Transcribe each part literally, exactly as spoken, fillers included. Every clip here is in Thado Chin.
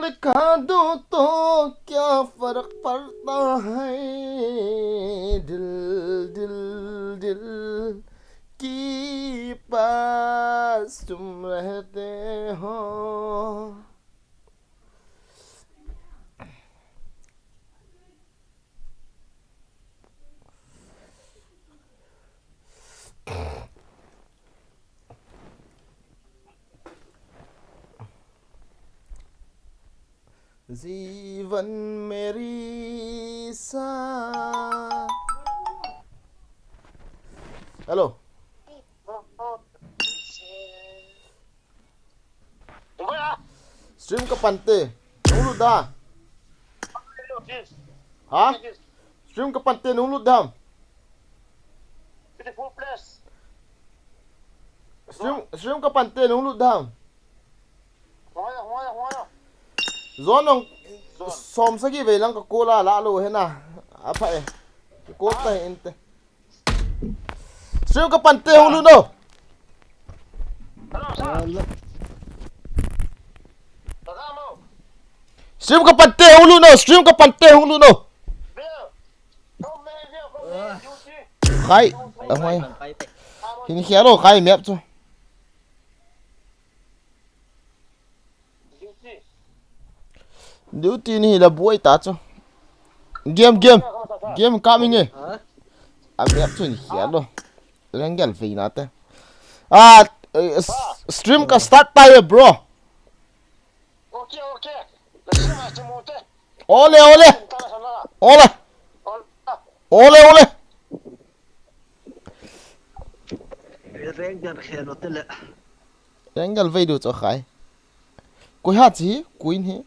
देखा दो तो क्या फर्क पड़ता है, दिल दिल दिल की पास तुम रहते हो। जीवन मेरी सा Hello. Stream ka pante. Nung lut da. Ha? Stream ka pante nung lut dam. Stream, stream ka pante nung lut dam. Zon nong som sagi ve lang ka kola la lo hena. Apa eh. Ko ta inte. Stream ka pante hung lut no. Stream ka pante hung lut no. Stream ka pante hung lut no. Khai. Ahoi. Hin khia lo khai map chu. Duty ni la buai ta chu. Game, game. Game coming eh. A map chu ni khia lo. Rengel vei na te. Ah, eh, s- stream ka start ta ye, bro. Okay, okay. Ole, ole. Ole. Ole, ole. Rengel khelo te le. Rengel vei du cho khai. Koi ha chi, Queen hi.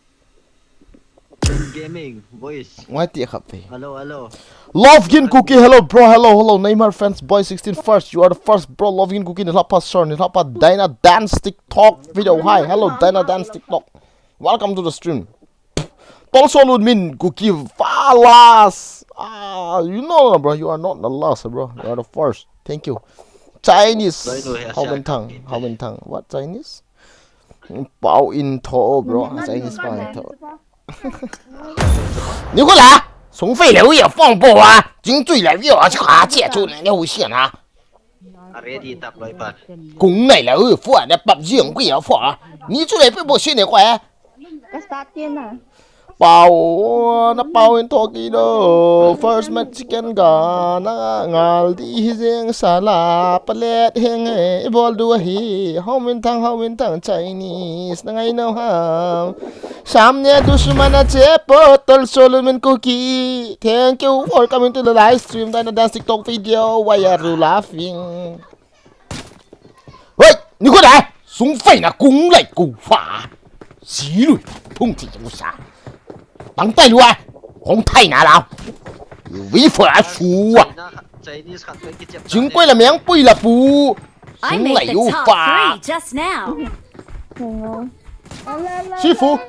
Gaming voice. Ngai ti khap vei. Hello, hello. Love Gin Cookie, hello bro, hello, hello. Neymar fans, boy sixteen first. You are the first, bro. Love Gin Cookie, ni lapa sir, ni lapa Dyna Dance TikTok video. Hi, hello, Dyna Dance TikTok. Welcome to the stream. Tolso Lunmin Cookie Valas. Ah, you know, bro. You are not the last, bro. You are the first. Thank you. Chinese. How many tongue? How many tongue? What Chinese? Pau in tho, bro. Chinese pau in tho. Ni ko la. Sung fei le wi a fong bo a. Jing zui le wi a chi ka che chu ne ne hu xian a. Ready tap loi pa. Kung nai le wi fu a ne pap jing wi a fu a. Ni chu le pe bo si ne kwa. Ka start ke na. Pau, na pau in tho kit o. First match chicken ga na ngal di hi jeng sala palet heng e. I bol du ahi. Hau min thang, hau min thang Chinese. Na ngai no ham. Samne dushman a che po Tolso Lunmin Cookie. Thank you for coming to the live stream. Dyna Dance TikTok video. Why are you laughing? Hoi, ni ko dai. Sung fei na kung lai ku fa. Si lui. Phung ti ku sa. Tang tai lua. Hong thai na la. Wi for a su a. Chinese khat pe ki chep. Jing koi la meng pui la pu. I Sung made lai the u top fa. Three just now. Sifu.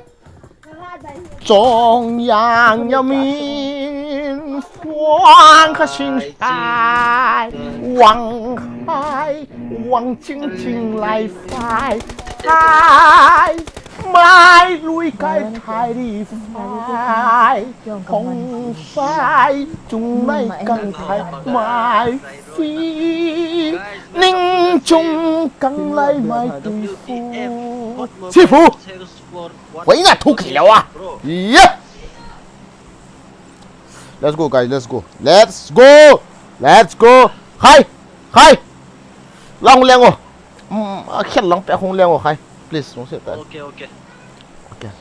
Chong yang ya min. Wang ka sing sai. Wang kai. Wang ching ching lai fai. Hai. Mai lui kai thai ri fai. Hong fai. Chung mai kang thai. Mai. Fi. Ning chung kang lai mai tui fu. Sifu. Wai na thu khi lo a. Yeah. Let's go, guys. Let's go. Let's go. Let's go. Khai. Khai. Lang leng o. Mm, a khel lang pe hung leng o khai. Please, hung se ta. Okay, okay. Okay.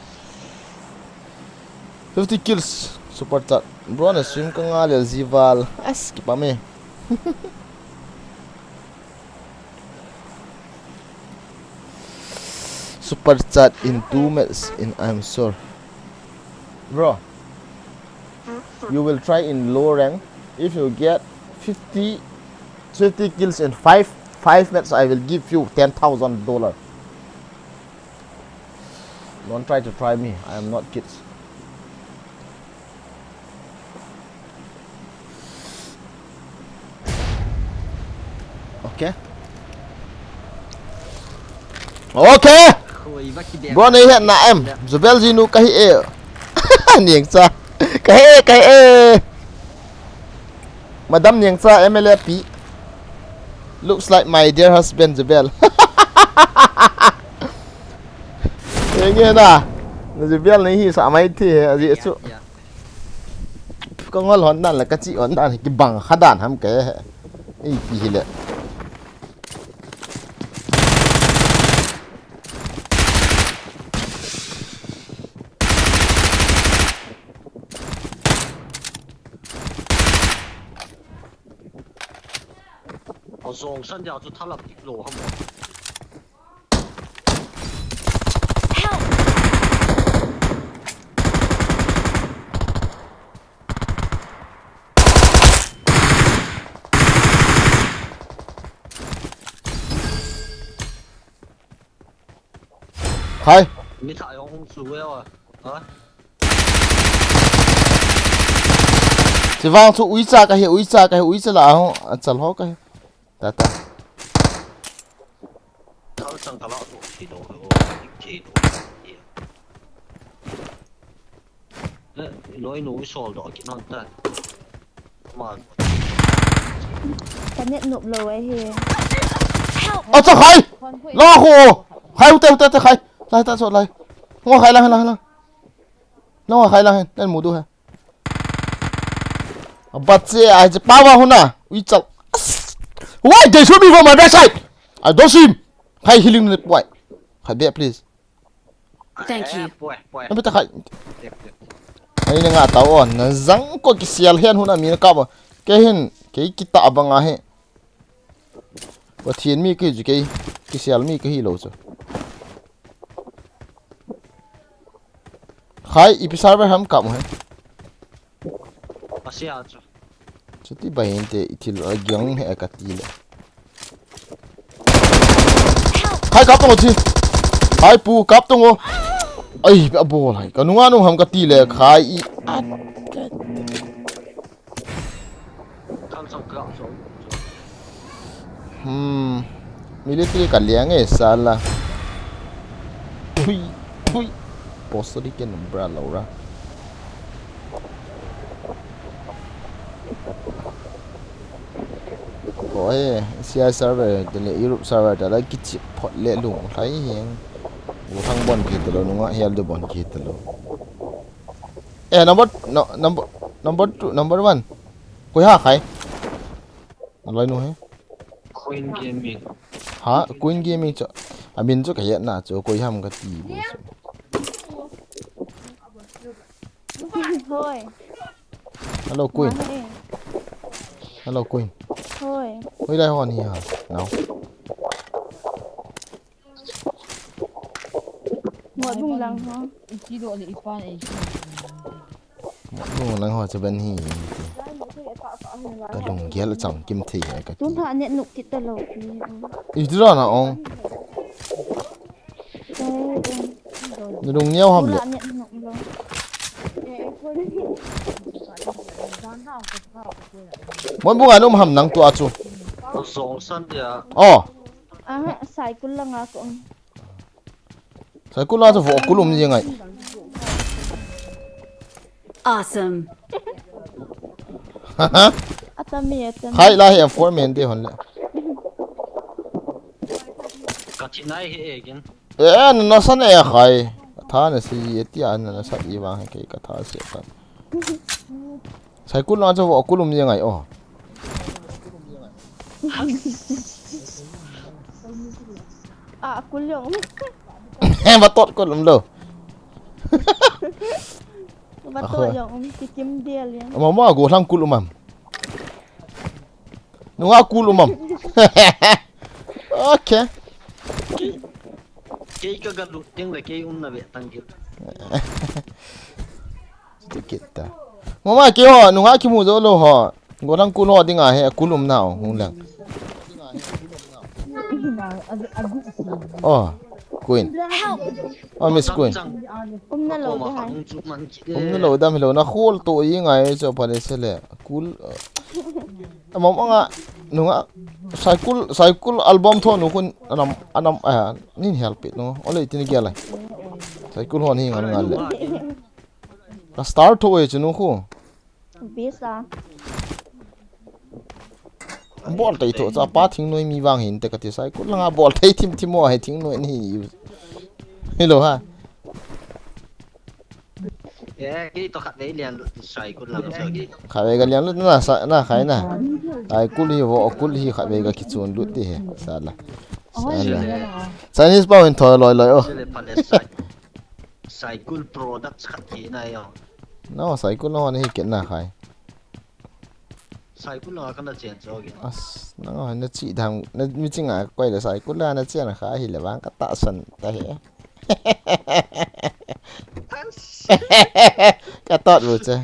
Fifty kills, super chat. Bro, na stream ka nga le zival. As, kipa me. Super chat in two minutes in, I'm sure. Bro, you will try in low rank. If you get fifty, fifty kills in five, five minutes, I will give you ten thousand dollar. Don't try to try me. I am not kids. Okay. Okay. Bro, nei hetna em? Jubel jinu kahi e. Niangcha. Kahi e, kahi e. Madam Niangcha M L A pi. Looks like my dear husband Jubel. Enge na. Na Jubel nei hisah mai thei he, ajeh chu. Ka ngol hon dan le ka chi hon dan kibang kha dan ham kahe. Ipi hile. Ajong san dia chu thalap dik lou ham. Help! Khai. Mi tha jong hung su ve a. Ha? Chivang chu uicha kahi, uicha kahi, uicha la hung, achal ho kahi. Ta, ta. Thal chang kala tu thi do, thi do. Eh, loi nu i sol do ki non ta. Ma. Ka net nup lou ahi. Help! Acha khai! La ho! Khai ute, ute, ute khai. Lai ta so lai. Ngo khai la, la, la. Ngo khai la, nan mu du ha. Abat se ai je pawa huna. Uicha. Why they shoot me from my backside? I don't see him. Khai healing net why? Khai be please. Thank you. Eh, poi, poi. Amita khai. Tep, tep. Ai na nga tao on. Na jang ko kisial hen huna mi na kap a. Kei hin, kei kita banga hi. Pathen mi kahi chu kei. Kisial mi kahi lou chu. Khai, ipi server ham kap mo he. Asia chu. Chuti bai inte i thil a giang he ka ti le. Khai kap tong o chi. Khai pu kap tong o. Ai, a bol hai. Ka nunga nung ham ka ti le. Khai i. At. Kam sang ka so. Hmm. Military ka liang e sala. Thui, thui. Post di ken bra laura. Ko e, Asia server, tele Europe server, tele kichi phot le lung, lai hiang. Wo hang bon ki telo, nunga hial de bon ki telo. Eh, number, no, number, number two, number one. Koi ha khai? Alai nu he? Queen Gaming. Ha, Queen Gaming chu. Amin chu ka het na chu, koi ham ka ti bo chu. Hoi. Hello, Queen. Ma he. Hello, Queen. Hoi. Hoi lai hon hi ha. Now. Motbung lang ho. Motbung lang ho chu ben hi. Ka lunggel chang kim thei he ka ti. Tun pha net nuk kit ta lou pi. I dira na ong. Ni lung niau ham le. Tun pha net nuk lou. Motbung a na um ham nang tua chu. Zong san dia. Oh. Aha, Saikul langa ka um. Saikul langa chu vo kul um jeng ai. Awesome. Atami, atami. Khai la he four men de hon le. Ka thi nai he again. Eh, na, na san e khai. Tha na si e tia na, na sa i vang he kei ka tha si kan. Saikul langa chu vo kul um jeng ai o. Ah, kul jong. He, va tot kul um lou. Va tot jong um, kikim dial jong. Mama, go lang kul um am. Nunga kul um am. Okay. Kei, kei ka ga lut ding le kei um na ve tang kit. Ti kit ta. Mama kei ho, nunga kimu jou lou ho. Golang kul ho dinga he, kul um nau, hung lang. Oh, Queen. Oh, Miss Queen. Um na lou de hai. Um na lou dam lou, na khol to i ngai cho pale se le. Kul. Among anga, nunga. Saikul, Saikul album tho nu khun anam, anam, ah, nin help it no. Ole tin gel ai. Saikul hon hi ngan ngal le. Ka star tho e chu nu khu. Bisa. Bol tei tho cha pa thingnoi mi vang hin te kati Saikul langa bol tei thim thim mo he thingnoi ni. Hello ha. Eh, kei to khatvei lian lut Saikul lang so kei. Khatvei ka lian lut na sa, na khai na. Saikul hi vo, kul hi khatvei ka kichun lut ti he. Sala. Sala. Chinese pa hin thoi loi loi o. Sile pale Sai-, Saikul products khat kei na yo. No, Saikul no ni hi ken na khai. Saikul la kana chen cho ge. As, nang na chi dang, na mi chi nga koi le Saikul la na chen kha hi le bang ka ta san ta he. As. Ka tot bu che.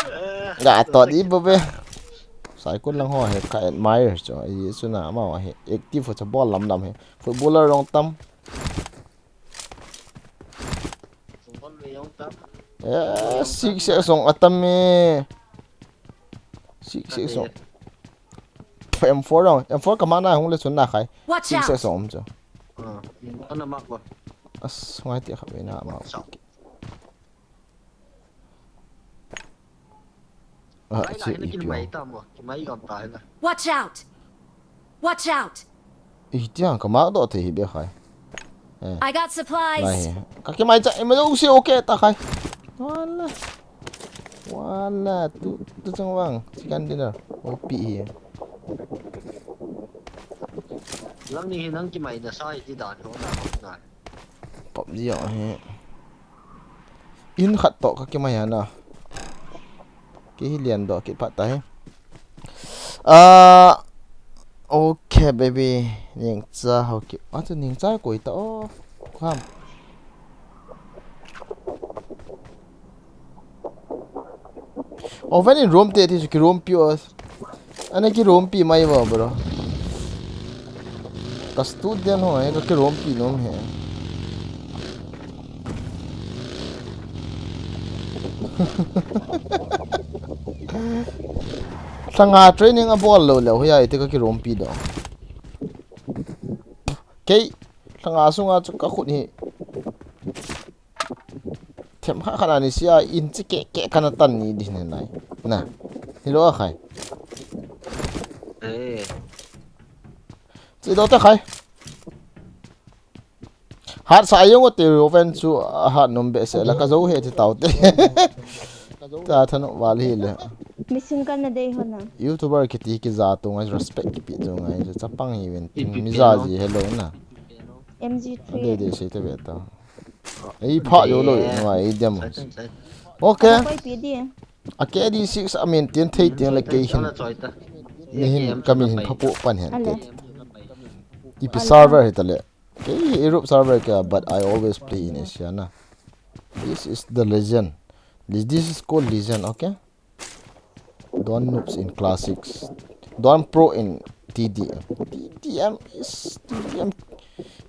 Eh, ga tot i bu be. Saikul lang ho he ka admire cho. I su na ma he active cho bol lam lam he. Footballer rong tam. Football ve jong tam. Eh, six six song atam e. Six six song. M four round. M four kamana hung le chun na khai. Watch out! Six six song um chu. Ah, ana mak ba. As, ngai ti kha ve na ma. Sao. Ah, lai chi lai na i kin pio. Mai tam ba. Ki mai gam ta na. Watch out! Watch out! Ih, tiang ka mak doh thei hi be khai. Eh. I got supplies. Lai hi. Ka kimai cha, ima lo si okay ta khai. Wala. Wala, tu, tu chang wang. Chicken dinner. O pi hi. Lang ni hi nang kimai na sa hi ti dan ho na, ho na. PUBG ah hi. In khat toh ka kimai ana. Kei hi lian doh kit phat ta hi. Ah, okay, baby. Ningcha ho ki. Ah, tu Ningcha koi ta o. Kham. Oven in room te ti chu ki room pi o. Ana ki room pi mai ba, bro. Ka student ho, eh, ka ki room pi nom he. Sanga training a bol lo lo, hoya ite ka ki room pi do. Kei, sanga sunga chu ka khut hi. Them kha kha na ni sia in chi ke ke kana tan ni di ne nai. Na. Hi lo a khai. Eh. Chi do ta khai. Hat sa ayong o te roven chu a hat nom be se la ka zo he ti tau te. Ta thanu wal hi le. Missing kana dei ho na. YouTuber kiti ki za tu ngai respect ki pi tu ngai chapang hi ven. Mi za ji hello na. M G three. Dei dei se te be ta. Ei, pha yo lo, no, ei, dem. Sai, sai, sai. Okay. Koi pi di. A K D six a maintain thei teng le kei hin. Ana choi ta. Ni hin, ka min hin phapu pan hen te. Ale. Ipi server hi ta le. Kei Europe server ka, but I always play in Asia na. This is the legend. This, this is called legend, okay? Don noobs in classics. Don pro in T D M. T D M is T D M.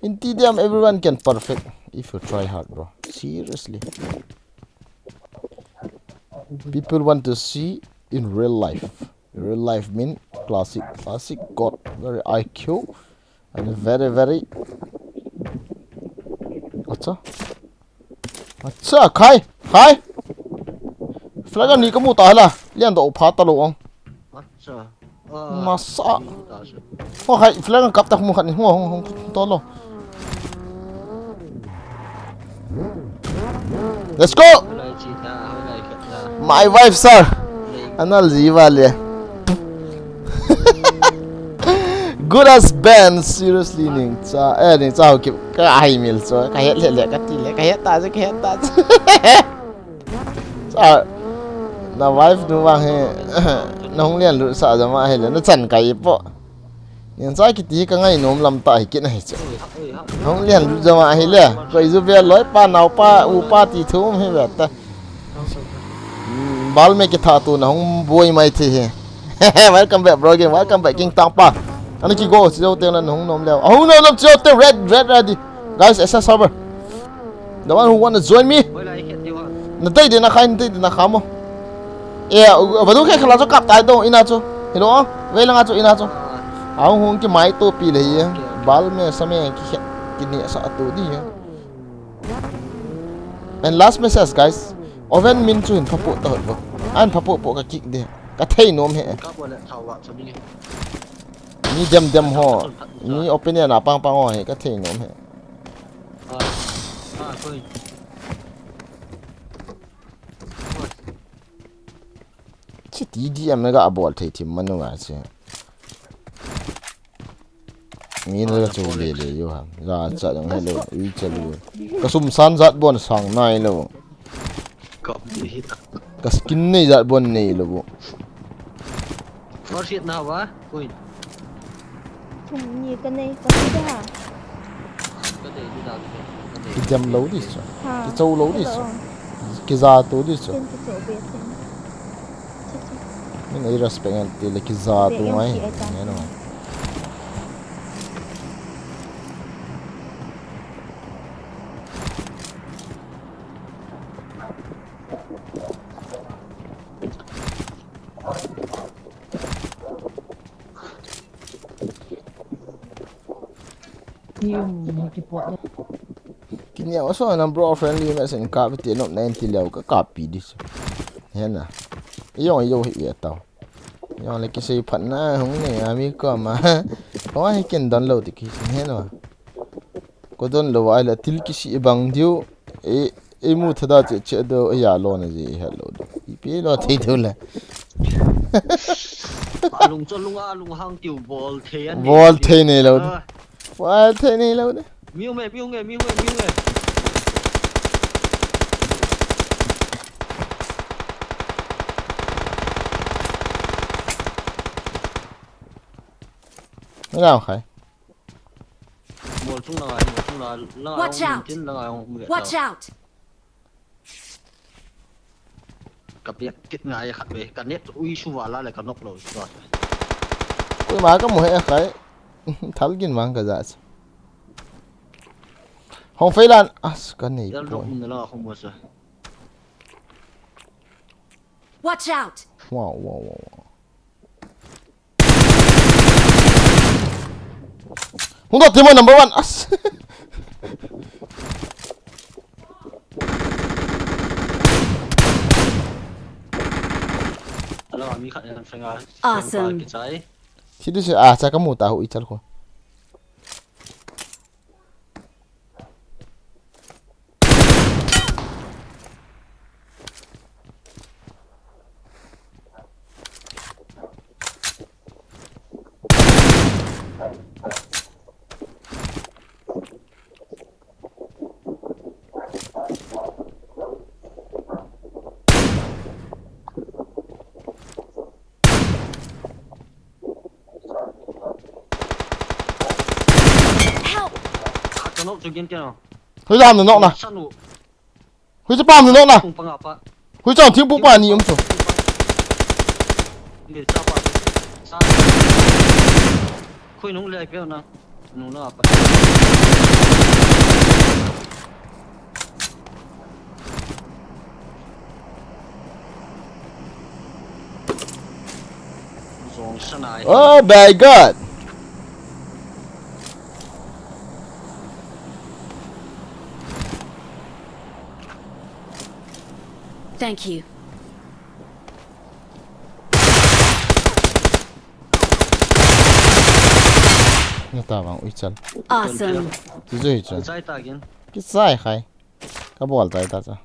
In T D M, everyone can perfect if you try hard, bro. Seriously. People want to see in real life. Real life mean classic. Classic got very I Q. And very, very. Acha. Acha, khai, khai. Flag ni ka mu ta la. Lian do pha ta lo ang. Acha. Ah, masa. Ni ta su. Ho khai, flag kap tak mu khat ni. Ho, ho, ho, to lo. Let's go. Lai chi ta, lai khat ta. My wife, sir. Anal ji vale. Good as band, seriously, Ningcha. Eh, Ningcha, okay. Ka hai mil so, ka het le le, ka ti le, ka het ta, ka het ta. Sa, na wife nu vang he, na hung lian lut sa jama he le, na chan kai po. Ningcha kiti ka ngai nom lam ta hi kit na hi che. Hung lian lut jama hi le. Koi ju be loi pa nau pa u pa ti thum hi ve ta. Hmm, bal me ki tha tu na hung boi mai thi hi. Welcome back, bro, again. Welcome back, King Tang pa. Ani ki go, si jo te na hung nom le. Hung nom nom si jo te red, red, red. Guys, S S server. The one who wanna join me? Hoi lai khet diu ha. Na dei de na khai, na dei de na kha mo. Eh, va du khe khala chu kap tai do, ina chu. Hello, vei langa chu, ina chu. Ahung hung ki mai to pi le hi. Bal me sa me ki khe, ki ni sa tu di hi. And last message, guys. Oven min chu hin phapu ta hot bo. An phapu po ka kick de. Ka thei nom he. Ka bo le thau wa chu ni. Ni dem dem ho. Ni opinion a pang pang ho he ka thei nom he. Ah, ah, koi. Chi T D M na ga bol thei thim manu nga chi. Mi na ga chu le le yo ha. Za cha dang hello, ui cha lu. Ka sum san zat bon sang nai lo. Kap di hita. Ka skin nei zat bon nei lo bu. First hit na wa, koi. Thum ni ka nei, ka nei da ha. Ka nei di da, ka nei. Ki jam lo di chu. Ha. Ki chau lo di chu. Hello. Ki za tu di chu. Chen ki chau be chen. Chi, chi. Min ei respect an ti le ki za tu ngai. Be yong ki ai ta. Ngai no. Kini a so na bro friendly message ka bi te no na ti leo ka copy this. Hena. Yo yo hi ya tao. Yo le ki sei phat na hung ne ami ko ma. Wa hi ken don lo ti ki hena. Ko don lo ai la til ki si bang diu. E, e mu thada che che do ya lo na ji hello. I pe lo thei do la. Alung cho lung a lung hang tiu bol thei an. Bol thei nei lo. Ah. Bol thei nei lo de. Miu me, miu nge, miu nge, miu nge. Ni nao khai. Bol chung la ngai, bol chung la, la ngai. Watch out! Tin la ngai, hong mu. Watch out! Ka piak kit ngai khat ve, ka net ui su va la le ka nok lo su va. Koi ma ka mu he khai. Thal gin mang ka ja. Hong fei lan. As ka nei. Yal po. Nok na la hong mo sa. Watch out! Wow, wow, wow, wow. Hung dot team number one. As. Hello, ami khat yang senga. Awesome. Senga kichai. Sidi se, ah, cha ka mu ta hu i chal ko. Help! Khat ka nok chu gin kei no. Hui lam na nok na. San u. Hui cha pam na nok na. Kung panga pa. Hui chang thing pu pa ni um chu. Ni cha pa. San. Khui nung le pe na. Nung na pa. Zong sanai. Oh my God! Thank you. Nga ta vang ui chal. Awesome. Ti zui chal. Zai ta gin. Ki zai khai. Ka bol tai ta cha.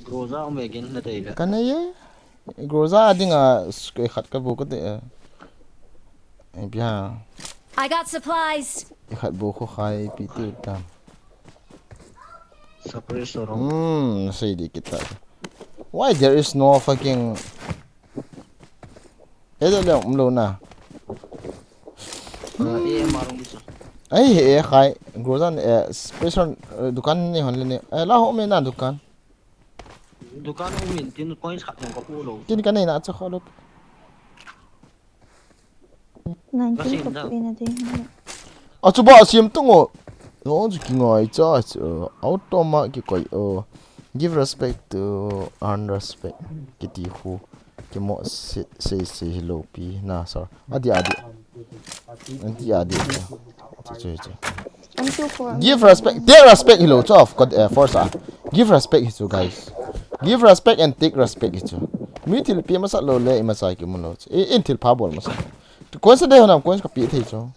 Groza um egin na tei le. Ka nei e. Groza a dinga square khat ka bu ka te. E bia. I got supplies. I khat bu ko khai pi tu ta. Suppressor. Hmm, na sei di kita. Why there is no fucking Eh, da le um lo na. Ah, eh, marung sa. Ai, he, eh, khai. Groza, eh, special, eh, dukan ni hon le ni. Eh, la ho me na dukan. Dukan um in tin coins khat hong ka pu lo. Tin ka nei na cha kho lo. Nineteen ka pu ina de. A chu ba sim tung o. No chu kingai cha chu auto ma kikoi o. Give respect to earn respect. Kiti khu. Kimo se se se hi lo pi na sa. Adi adi. Adi adi. Chu chu chu. M two four. Give respect. Take respect hi lo chu of course, eh, force a. Give respect hi chu guys. Give respect and take respect hi chu. Mi thil pi masa lo le i masa ki mun lo chu. I in thil pha bol masa. Coins de honam coins ka pi thei chu.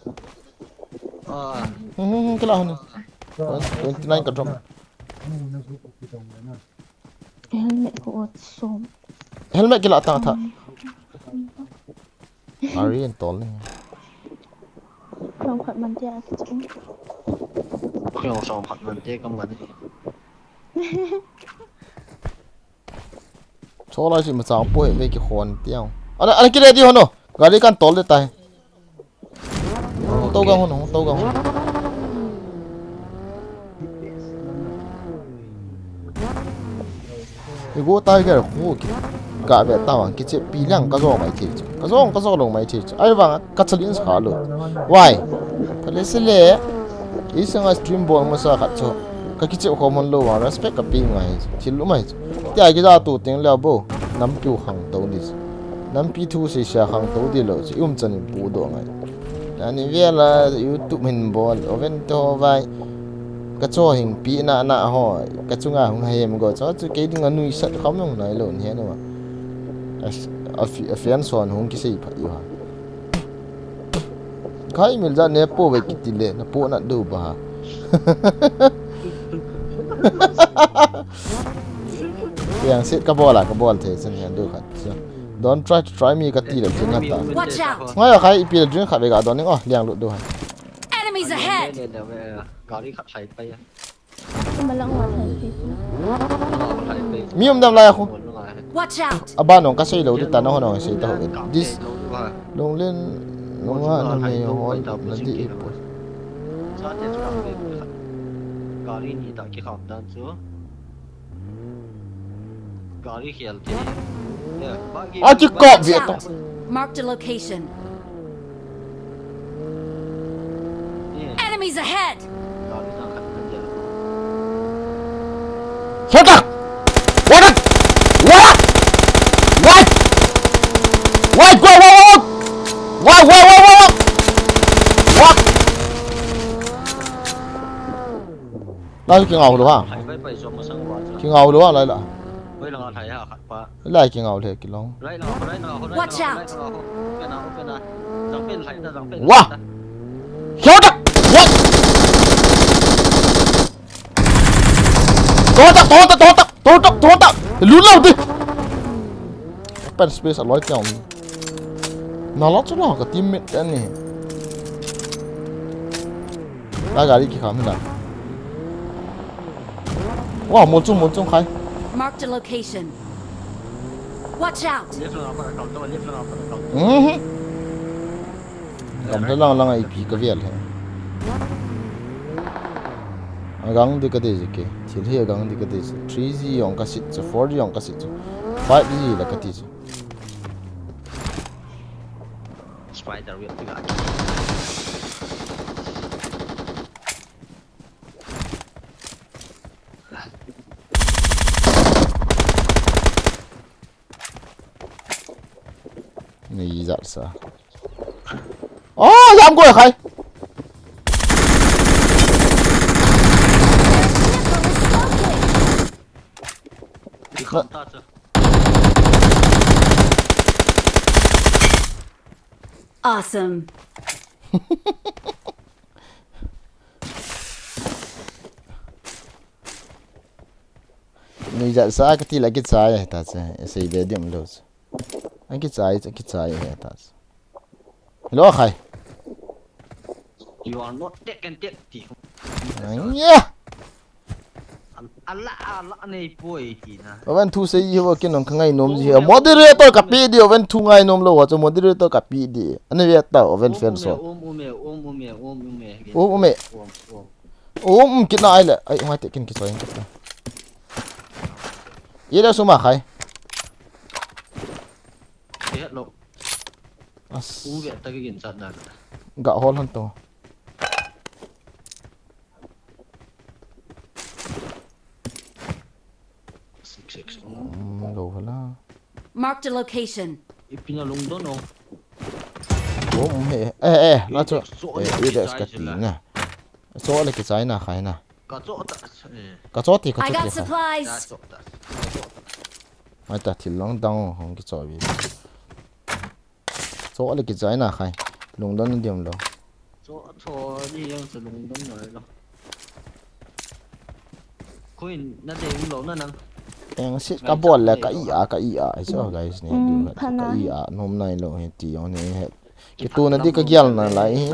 Ah, Hmm hmm hmm kila hon. Coins twenty nine ka drop. Helmet ko ot som. Helmet kila ta tha. Ari en tol ni. Long khat man tia kichum. Khuyong som khat man te kam man. Chola si ma chang po he ve ki khon tiang. Ana ana ki ready hono. Gari kan tol de tai. To gang hono, to gang hono. Igo Tiger khu ki ka ve ta wang kiche pi lang ka zo mai che. Ka zo ka zo lo mai che. Ai wang ka challenge kha lo. Why? Pale se le. Isanga stream bol masa khat chu. Ka kiche khom hon lo wang respect ka pi ngai. Thil lu mai. Tia ki ja tu ting le bo. Nampi u khang to ni. Nampi thu se sia khang to di lo. Chi um chan in pu do ngai. Ani vela YouTube hin bol. Oven to vai. Ka cho hing pi na na ho. Ka chunga hung ha hem go. Cho chu kei ding a nui sat kham nung nai lo ni he no. A, a, fi- a fian son hung ki sei pha yu ha. Khai mil ja ne po ve kiti le na po na do ba. Yang sit ka bol a ka bol the sen yan do khat. So, don't try to try me ka ti le tin na ta. Watch out! Ngai khai ipi le drink khat ve ga don ning oh liang lut do ha. Enemies ahead! Gari khat hai pai. Malang wa thai pi. Hai pai. Mi um dam lai khu. Watch out! Aba nong ka sei lo di ta na ho nong sei ta ho. This long len nong ha na me ho na di ipo. Gari ni ta ki kham dan chu. Gari khel te. A ki kop Watch ve to. Out! Marked a location. Enemies ahead! Shut up! What up? What up? Why? Why? Why? Why? Why? Why? Why? Why? Why? Why? Why? Lai ki ngau lo ha. Ki ngau lo ha lai la. Lai ki ngau le ki long. Watch out! Wa! Shut up! Wa! Tonta, tonta, tonta, tonta, tonta. Lu lo di. Open space a loi tiang. Na lo chu lo ka teammate ani. Na gari ki kham na. Wa, mol chung, mol chung khai. Marked a location. Watch out! Mhm. Gam la lang lang a ipi ka vial he. Agang di ka di ke. Thil hi agang di ka di. Three G yong ka sit chu, four G yong ka sit chu. Five G la ka ti chu. Spider web tu ga. Ni zat sa. Oh, yam go khai. Ki kham ta chu. Awesome. Ni zat sa ka ti la ki chai ta che. Sei be dim lo. An ki chai, ki chai he ta che. Hello khai. You are not take and take ti. Anya. Ala ala nei poi ti na. Oven thu sei hi wa kin nong ka ngai nom ji he. Moderator ka pi di oven thu ngai nom lo wa chu moderator ka pi di. Ani ve ta oven fan so. Um ume um ume um ume. Um ume. Um um. Um um kit na ai le. Ai ngai te kin ki choi kit ta. Ye le suma khai. Hello. As. Um ve ta ki gin chat na. Ga hol han to. Marked a location. Ipi na lungdon o. Bom he. Eh, eh, la cho. Eh, U D S ka ti na. Cho le kichai na khai na. Ka cho ta. Ka cho ti ka cho ti khai. Mai ta thil long dang hong kicho bi. Cho le kichai na khai. Lungdon diam lo. Cho cho ni yang sa lungdon na lo. Koi na de lo na nang. Eng sit ka bol le ka i a ka i a ai so guys ni. Ka i a nom nai lo he ti yong ni he. Kitu na di ka gial na lai hi.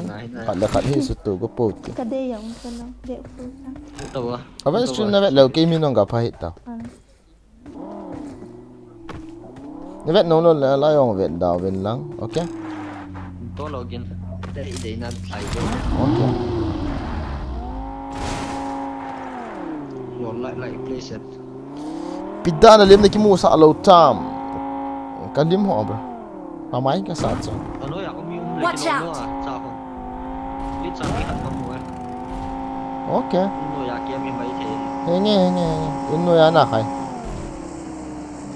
Khat le khat hi su tu ko po ti. Ka de yang ka lo de fu sa. Tawa. Ka ven stream na vet lo ke mi nong ka pha hi ta. Ni vet no lo la la yong vet da ven lang. Okay. To lo gin. Dei dei na lai jo. Okay. Lo lai lai place. Pidana lim na kimu sa lo tam. Ka lim ho bro. Ka mai ka sa cha. Ano ya ko mi um le. Watch out. Cha ho. Li cha mi khat ka mu eh. Okay. No ya ke mi mai the. Henge henge henge. Inno ya na khai.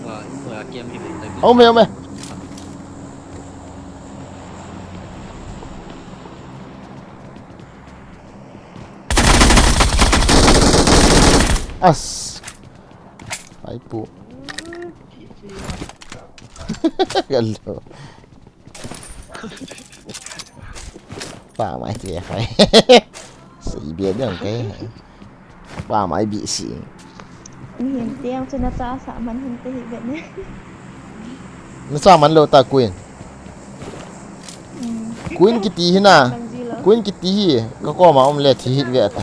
Ah, no ya ke mi mai. Ome ome. As. Ai pu. Hello. Pa mai ti khai. Sei bia dang kai. Pa mai bi si. Mihem te ang chu na cha sa man hin te hi vet ne. Na cha man lo ta kuin. Kuin kiti hi na. Kuin kiti hi ka koma um le thi hi ve ta.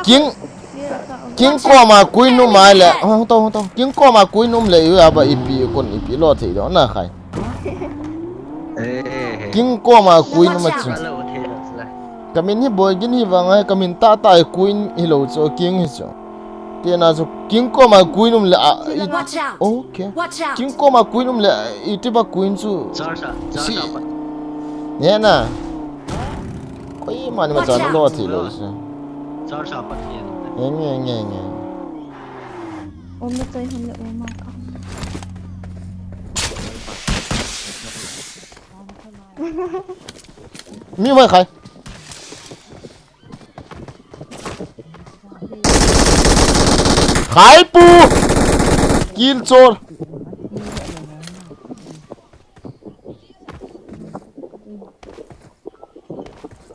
King King koma kuin um ai le. Hong to hong to. King koma kuin um le yu aba ipi kon ipi lo thei do na khai. King koma kuin um chu. Kamin hi boi gin hi vang ai kamin ta ta kuin hi lo chu king hi chu. Tena chu king koma kuin um le a. Okay. King koma kuin um le iti ba kuin chu. Si. Nena. Koima ni ma cha lo thei lo si. Nge nge nge nge. Om na chai hon le om ma ka. Mi mai khai. Khai pu. Kill chor.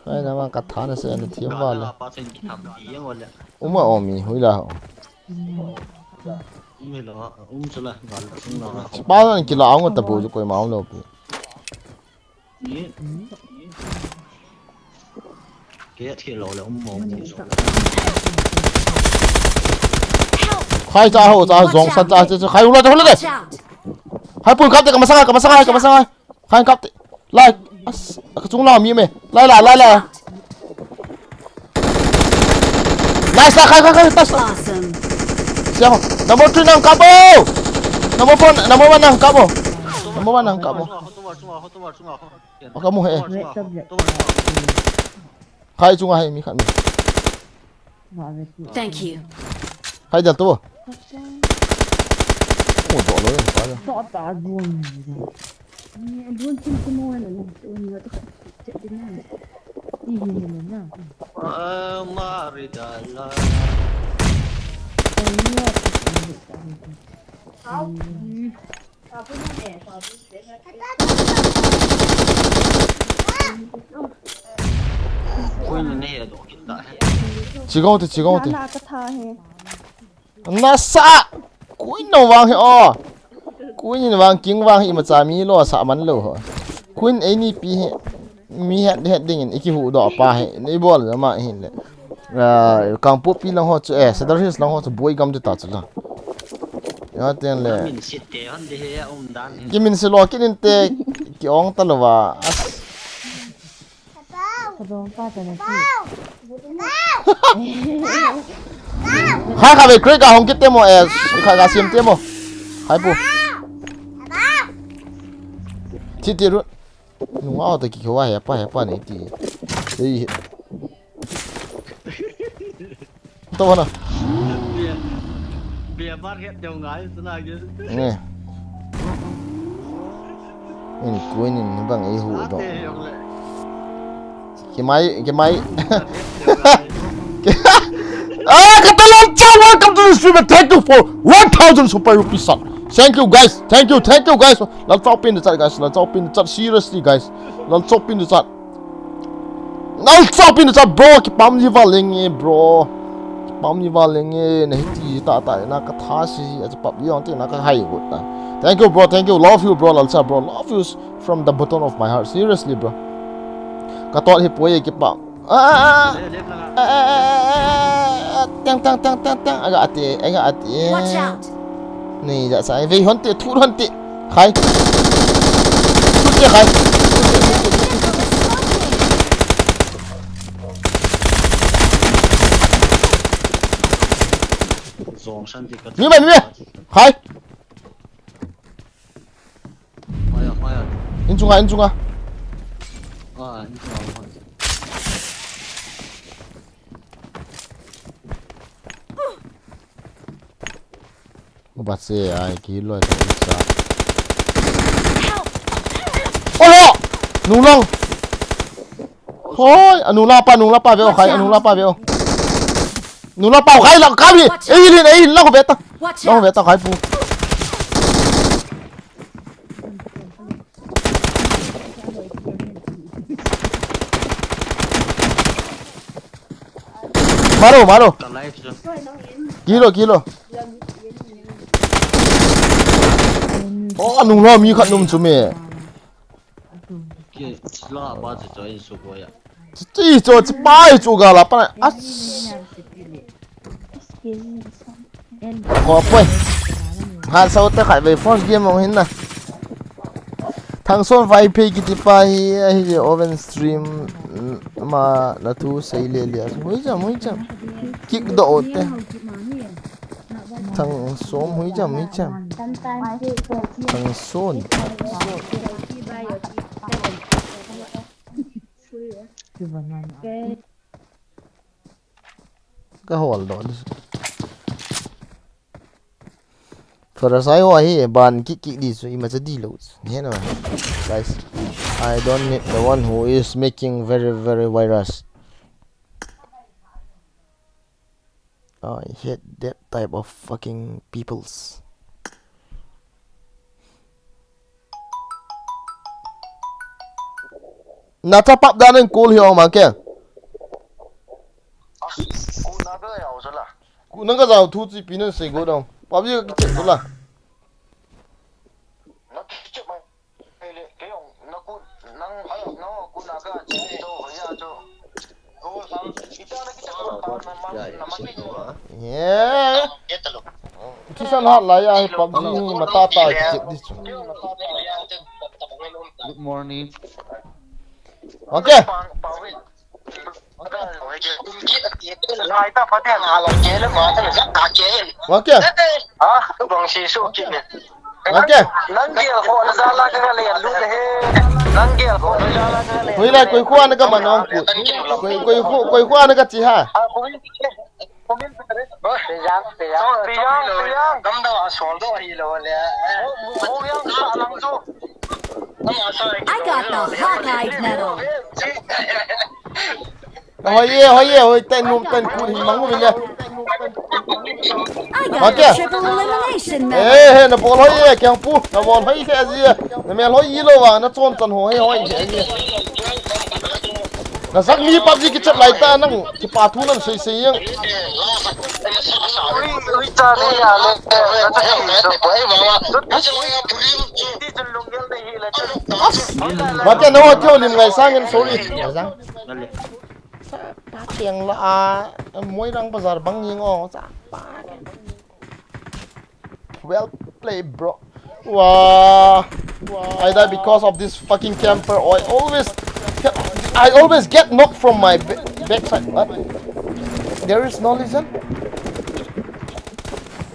Khai na ma ka thana se na thiam ba le. Uma omi hui la. Ba na kila ang ta bu ko ma ang lo pu. Khai cha ho cha zong san cha cha khai ula cha ula de. Hai pun kap te ka masang ka masang ka masang. Khai kap te. Lai. As ka chung la mi me. Lai la lai la. Nice la khai khai khai. Nice la. Siapa? Number three nang kap oh. Number four, number one nang kap oh. Number one nang kap oh. Maka mu he. Khai chunga hai mi khat mi. Thank you. Khai jal tu. Mu do lo pa. Maridala. Chigong te chigong te. Nasa. Kuin no wang he o. Kuin in wang king wang he ima cha mi lo sa man lo ho. Kuin eini pi he. Mi het het ding in iki hu do pa he. Nei bol ma hin le. Kangpokpi lang ho chu eh Sadar Hills lang ho chu boi gam chu ta chu la. Ya ten le. Min sit te hon de he um dan. Ki min se lo ki nin te ki ong ta lo wa. As. Hai kha ve kre ka hong kit te mo eh. Kha ka sim te mo. Hai pu. Ti ti ru. Nunga ta ki khwa he pa he pa nei ti. Ei. To wana. Bia Market jong ngai, tuna ge. Nge. In kuin in bang ei hu do. Ate jong le. Kimai, kimai. Ah, Katalan Chao, welcome to the stream and thank you for one thousand super rupees, son. Thank you, guys. Thank you, thank you, guys. Lalchao pin the chat, guys. Lalchao pin the chat. Seriously, guys. Lalchao pin the chat. Lalchao pin the chat, bro. Kipah ji val leng e, bro. Kipah ji val leng e. Na hiti ta ta na ka tha si a pap yong te na ka hai gut ta. Thank you, bro. Thank you. Love you, bro. Lalcha, bro. Love you from the bottom of my heart. Seriously, bro. Ka tot hi poi e, kipah. Ah, ah, ah, ah, ah, ah, ah, tang, tang, tang, tang, tang. Aga ati, aga ati. Watch out. Ni ja sai. Vei hon te, thu hon te. Khai. Thu te khai. Zong san ti ka. Mi mai, mi mai. Khai. Fire, fire. In chunga, in chunga. Ah, in chunga, in chunga. Ba se ai ki loi ta sa. Olo! Nulong. Hoi, anu la pa, anu la pa veo khai, anu la pa veo. Anu la pa khai la ka mi. Ei lin, ei la ko beta. Watch out! Long ve ta khai pu. Maro, maro. Kilo, kilo. Oh, anung lo mi khat num chu me. Ki, la ba chu chu in su ko ya. Chi chu chi pai chu ga la pa. As. Ko poi. Ha sau te khai ve first game ong hin na. Thangson Vaiphei kiti pa hi, hi oven stream, mm, ma la thu sei le le. Hui jam, hui jam. Kick do o te. Thangson hui jam, hui jam. Thangson. Ka hol do. Farasai ho hi ban kick kick di su ima cha di lo. He no. Guys, I don't need the one who is making very, very virus. I hate that type of fucking peoples. Na cha pap da nen kul hi ong ma ke. Ku na ka jao thu chi pi nen sei go dong. Pap ye ki che la. Yeah. Thusan hat lai a hi PUBG hi mata ta chep di chu. Good morning. Okay. Okay. Okay. Nang gel khona jal a ka le lut he. Nang gel khona jal a ka le. Hoilai koi khuana ka man ong ku. Koi, koi khu, koi khuana ka chi ha. Piyang, piyang, piyang. Gamdang a sol do hi lo le. Piyang sa lang chu. I got the Hawkeye medal. Hoi ye, hoi ye, hoi, ten num, ten kul hi mang u le. I got the triple elimination medal. Eh, he, na bol hoi ye, Kiangpu, na bol hoi le ji. Na mel hoi lo wa, na chon chon hoi, hoi le ji. Na sak mi PUBG ki chat lai ta nang, kipa thu nan sei sei yang. Ui, ui, cha ni ya le. Mate no, kyo lim ngai sang in, sorry. Ngai sang. Sa pa tiang la a, Moirang bazar bang ying o, sa pa. Well played, bro. Wow. I die because of this fucking camper. I always, I always get knocked from my ba-, backside. What? There is no reason.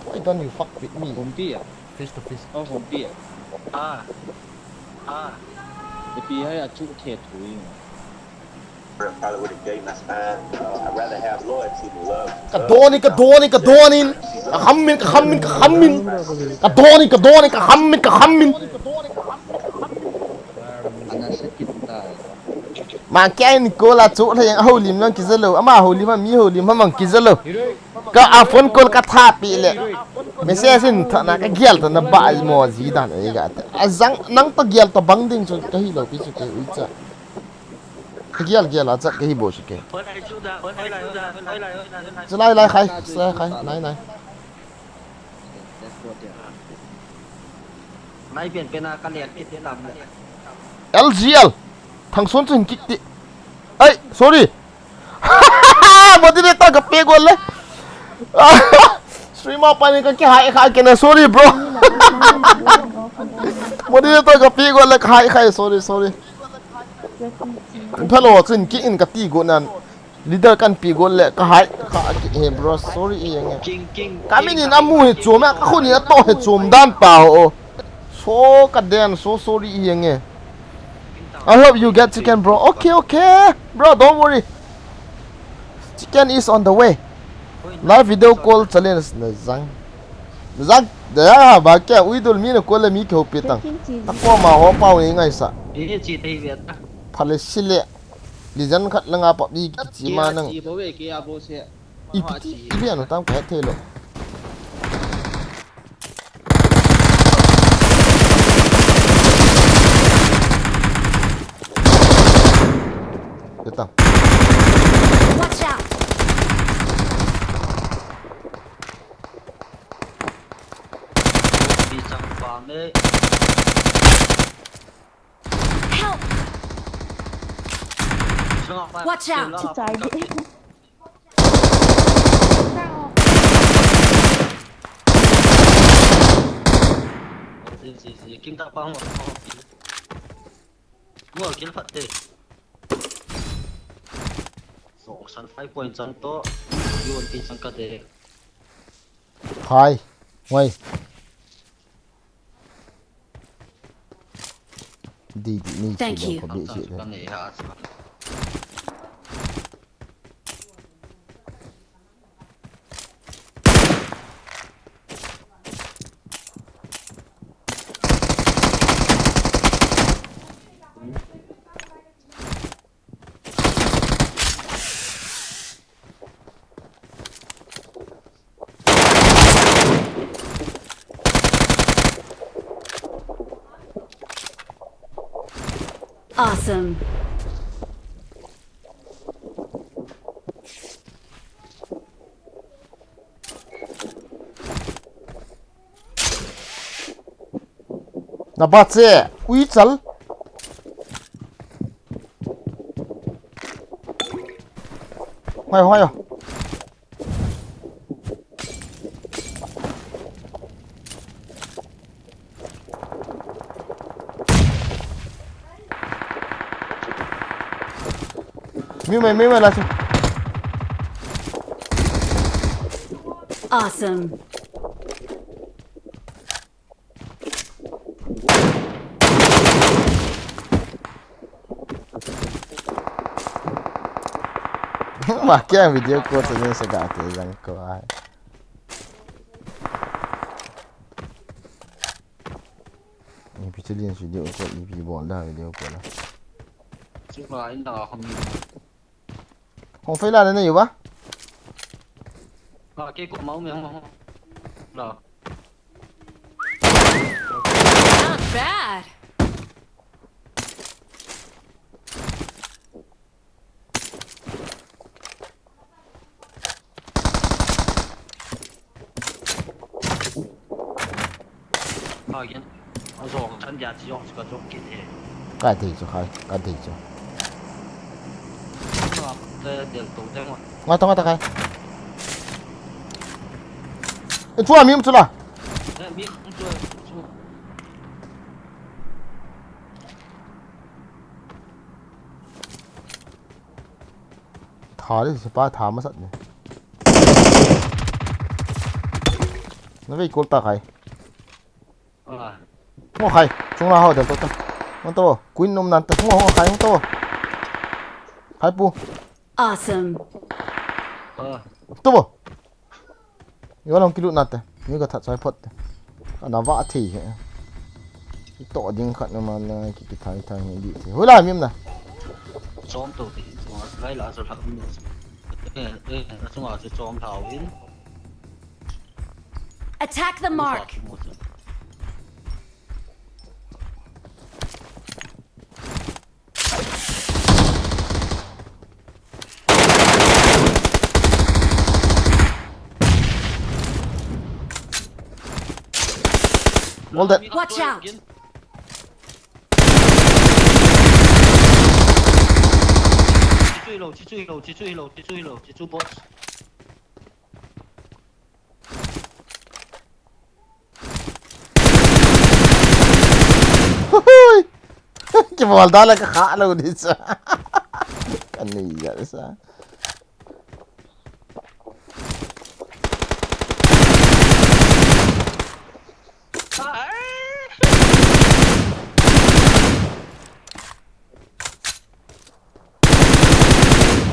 Why don't you fuck with me? Home tea ah? Face to face. Oh, home tea ah? Ah. Ah. Ipi hai a chu the thui. Probably would have gave my spine. Uh, I'd rather have loyalty than love. Ka don in, ka don in, ka don in. Ka ham in, ka ham in, ka ham in. Ka don in, ka don in, ka ham in, ka ham in. Ana sakit ta. Ma kya in ko la chu la yang houlim lang kizalo. Ama houlim, mi houlim mang kizalo. Ka a phone call ka tha pi le. Message in tha na ka gial ta na ba ai mo ji dan ai ga. A jang nang ta gial ta bang ding chu ka hi lo pi chu ke ui cha. Ka gial gial a cha ka hi bo chu ke. Chu lai lai khai, lai khai, nai nai. Nai pen pen a ka le kit te lam le. L G L. Thang son chu hin kit ti. Ai, sorry. Moderator ka pe gol le. Streamer pa ni ka kihai kha kena, sorry bro. Moderator ka pe gol le, ka hai khai, sorry, sorry. Phalo chin ki in ka ti go nan. Leader kan pi gol le ka hai kha ki he bro, sorry i nge. King, king, Ka king, min in ka amu he chom a, ka khun in ato he chom dan pa ho. So ka den, so sorry i nge. I hope you get chicken, bro. Okay, okay. Bro, don't worry. Chicken is on the way. Live video call challenge na jang. Na jang. Da ya ba kya ui dul mi na call le mi kyo pe tang. Ta ko ma ho pau ni ngai sa. Di chi te ve ta. Phale sile. Li jan khat langa pa bi ki chi ma nang. Chi bo ve ke a bo se. I piti, i bia no tam ka thei lo. Ke tam. Watch out! Pi chang pa me. Help! Watch out! Chai di. King ta pa mo. Mo kill phat te. So, san five point san to. Yon tin san ka de. Hai. Wai. Di, di, ni Thank si you. Ko bi si de. Awesome. Na ba che, ui chal. Hoi, hoi. Mi mai, mi mai la chu. Awesome. Ma kya video call sa jeng sa ga te jang ko ai. Ipi chalin video call, ipi bol da video call. Chunga in da kham ni. Hong fei la na nei ba? Ka ke ko mau me hong hong. La. Not bad. Again. Azong chan dia chi yong chi ka jong kit e. Ka thei chu khai, ka thei chu. Ka te del to te mo. Nga to nga ta khai. E chua mi um chula. E mi um chu chu. Tha le sepa tha masat ne. Na vei kol ta khai. Ngo khai, chunga hao dan to ta. Ngo to, kuin nom nan ta. Ngo, ngo khai, ngo to. Phai pu. Awesome. Ah, Tu bo. Yo long kilut nate. Ni ka that sai phot te. Ana va thei he. Ki to ding khat na man na ki ki thai thai ni di thei. Hula mim na. Chom to ti. Chom lai la so thak ni. Eh, eh, na chunga chu chom thau in. Attack the mark. All that. Watch out. Chichui lo, chichui lo, chichui lo, chichui lo, chichui boss. Hui. Ki bol da la ka kha lo ni sa. Ka ni ya sa.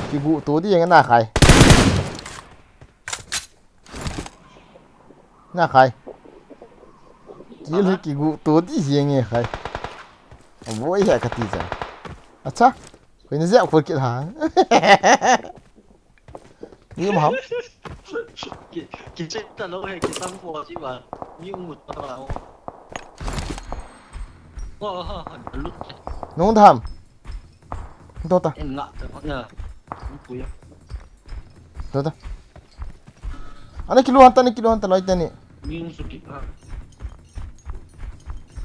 Kigu to di yang na khai. Na khai. Kil hi kigu to di yang e khai. Avoi ha ka ti ja. Acha. Koi na ja kol kit ha. Ni um ham. Ki, ki check ta lo he, ki tam po chi ba. Ni um ta ba. Oh, ha, ha, lut. Nung da ham. Dota. En nga ta na. Ni pu ya. Dota. Ana kilu hanta ni kilu hanta loi tani. Ni um su ki ha.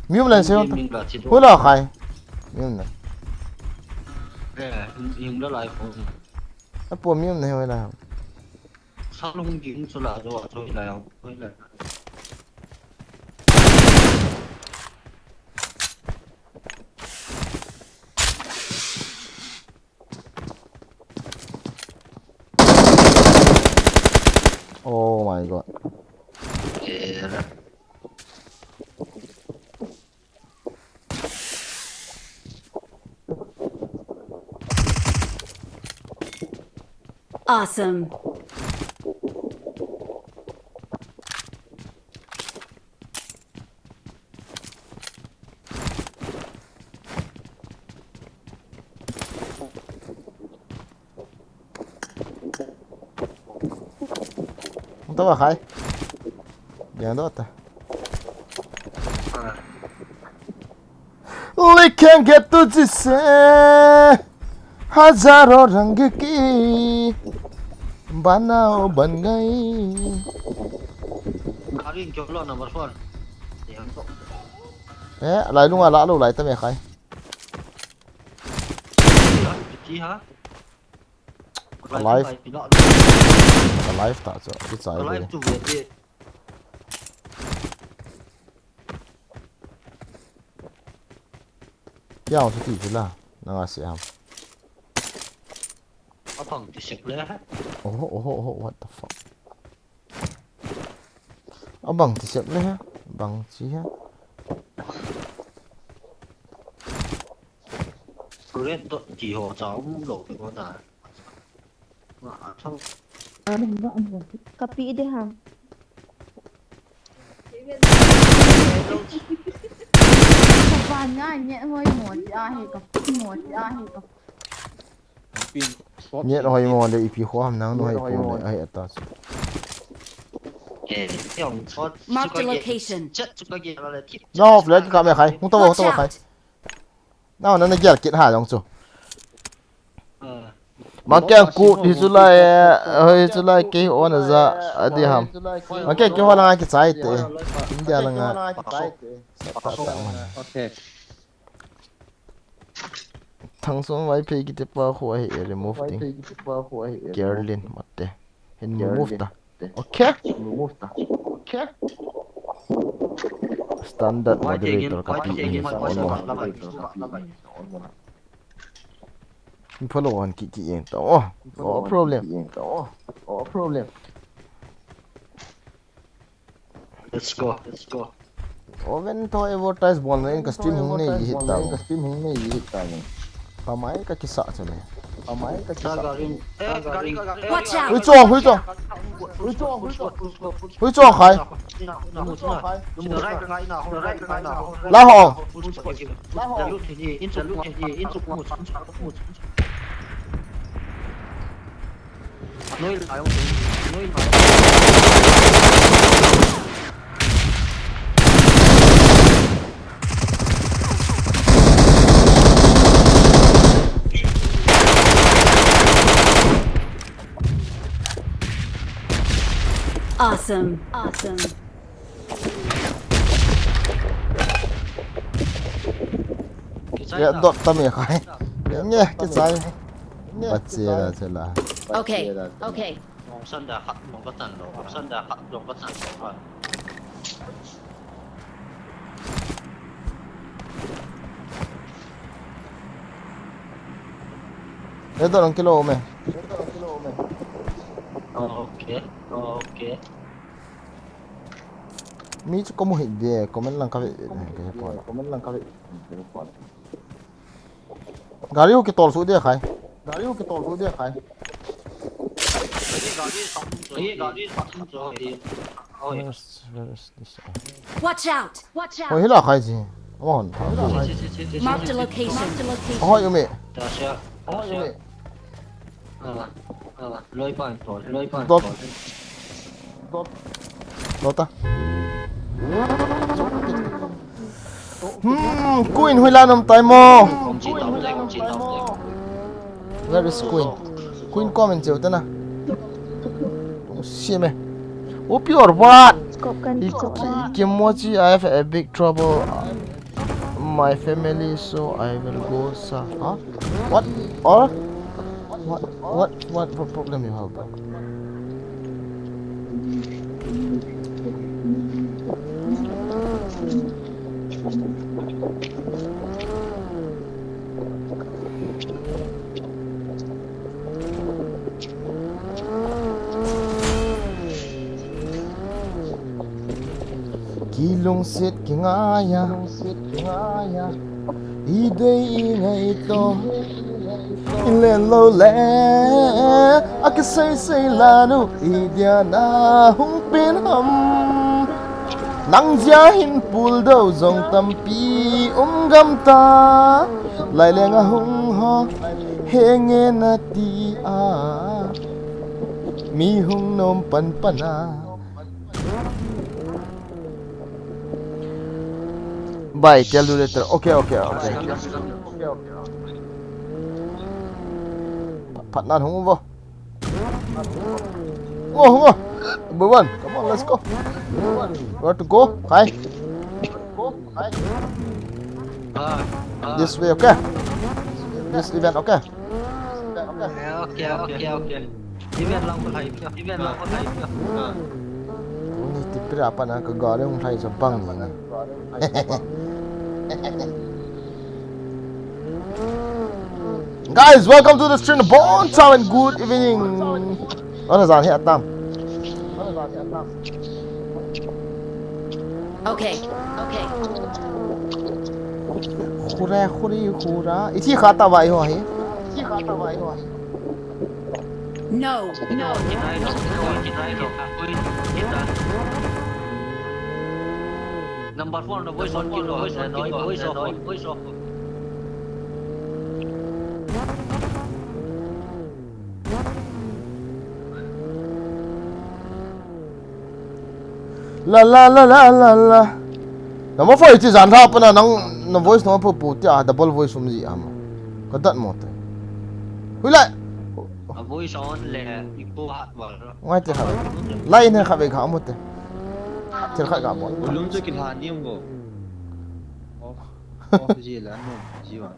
Mium lan se hanta. Ni la chi do. Hula khai. Mium na. Eh, yung la lai ko. Apo mium na hoi la. Sa lung ging su la do, so la yang. Hoi la. Oh my god. Eh, Awesome. Hung ta ba khai. Yang do ta. Likhen ke tujhse hazaro rang ki banao ban gaye. Gari in kyo lo number four. Yang to. Eh, lai lunga la lo lai ta me khai. Ki ha. Alive. Ki la. Alive ta chu. Ki chai Alive de. Tu ve ti. Kya ho ti chu la. Na nga se ham. Apang ti sek le. Oh, oh, oh, what the fuck. Abang ti sek le ha. Bang chi ha. Red dot ti ho cha um lo ko ta. Ma a thang. Kapi de ha. Kapan nga nye hoi mo ti a he ka mo ti a he ka. Nye hoi mo le ipi ho ham nang no hai ko le ai ata. Eh, yong chot. Marked a location. Chat chu ka ge la le ti. No, flag ka me khai. Hung ta ba, hung ta ba khai. Na na na gel kit ha jong chu. Ah. Ma kya ku di chu lai, hoi chu lai ke on a ja a di ham. Ma kya ke ho la ki chai te. India la nga. Okay. Thangson Vaiphei kiti pa khu ahi e remove ding. Kerlin mate. Hin remove ta. Okay. Standard moderator ka pi ni sa on mo. Follow on ki ki eng ta. Oh, no problem. Let's go, let's go. Oven to advertise bol na in ka stream hung nei hit ta. Pamai ka kisa chale. Watch out! Hui chong, hui chong. Hui chong khai. La ho. Awesome. Awesome. Ya, dot tam ya khai. Nge, kichai. Bache la, che la. Okay, okay. Option da khat mo ka tan lo. Option da khat mo ka tan lo. Ye to lang kilo me. Okay, okay. Mi chu komu hi de, comment lang ka ve, ka he pon. Comment lang ka ve, ka he pon. Gari ho kitol su de khai. Gari ho kitol su de khai. Where is, where is this? Watch out! Watch out! Hoi, hila khai ji. Come on. Mark the location. Hoi, umi. Hoi, umi. Loi pan to, loi pan to. Dot. Dot ta. Hmm, Queen hoi la nom tai mo. Where is Queen? Queen comment cheu ta na. Tung si me. Opi or what? Scope kan, scope kan. Kimochi, I have a big trouble. My family, so I will go sa. Huh? What? Or? What, what, what, what problem you have, bro? Kilungset kingaiya, idei ingaito, ilen lou le, akisei sei lanu, idia nahung pen ham. Nang jia hin puldou jong tampi um gam ta, lai leng ahung ho, henge nati a, mi hung nom pan pan a. Bye, tell you later. Okay, okay, okay. Phat nan hung vo. Hung vo, hung vo. Number one, come on, let's go. Where to go? Khai. This way, okay? This event, okay? Okay, okay, okay, okay. Event lang ko hai, event lang ko hai. Ni tipira pa na ka gari hung hai sa bang ni. Guys, welcome to the stream. Bon chao and good evening. Ana jan hi atam. Okay, okay. Khure, khure, khura. Ithi khata vai ho hi. No, no, no. Number four, no, voice on, voice on, voice on. La la la la la la. Number four, iti jan tha pana nang na voice no pu pu tia double voice um ji ama. Ka dat mo te. Hui lai. A voice on le echo hat bol. Ngai te kha. Lai ne kha be kha mo te. Thil kha ka bol. Volume chu kilha ni um go. Off, off ji la no ji wa.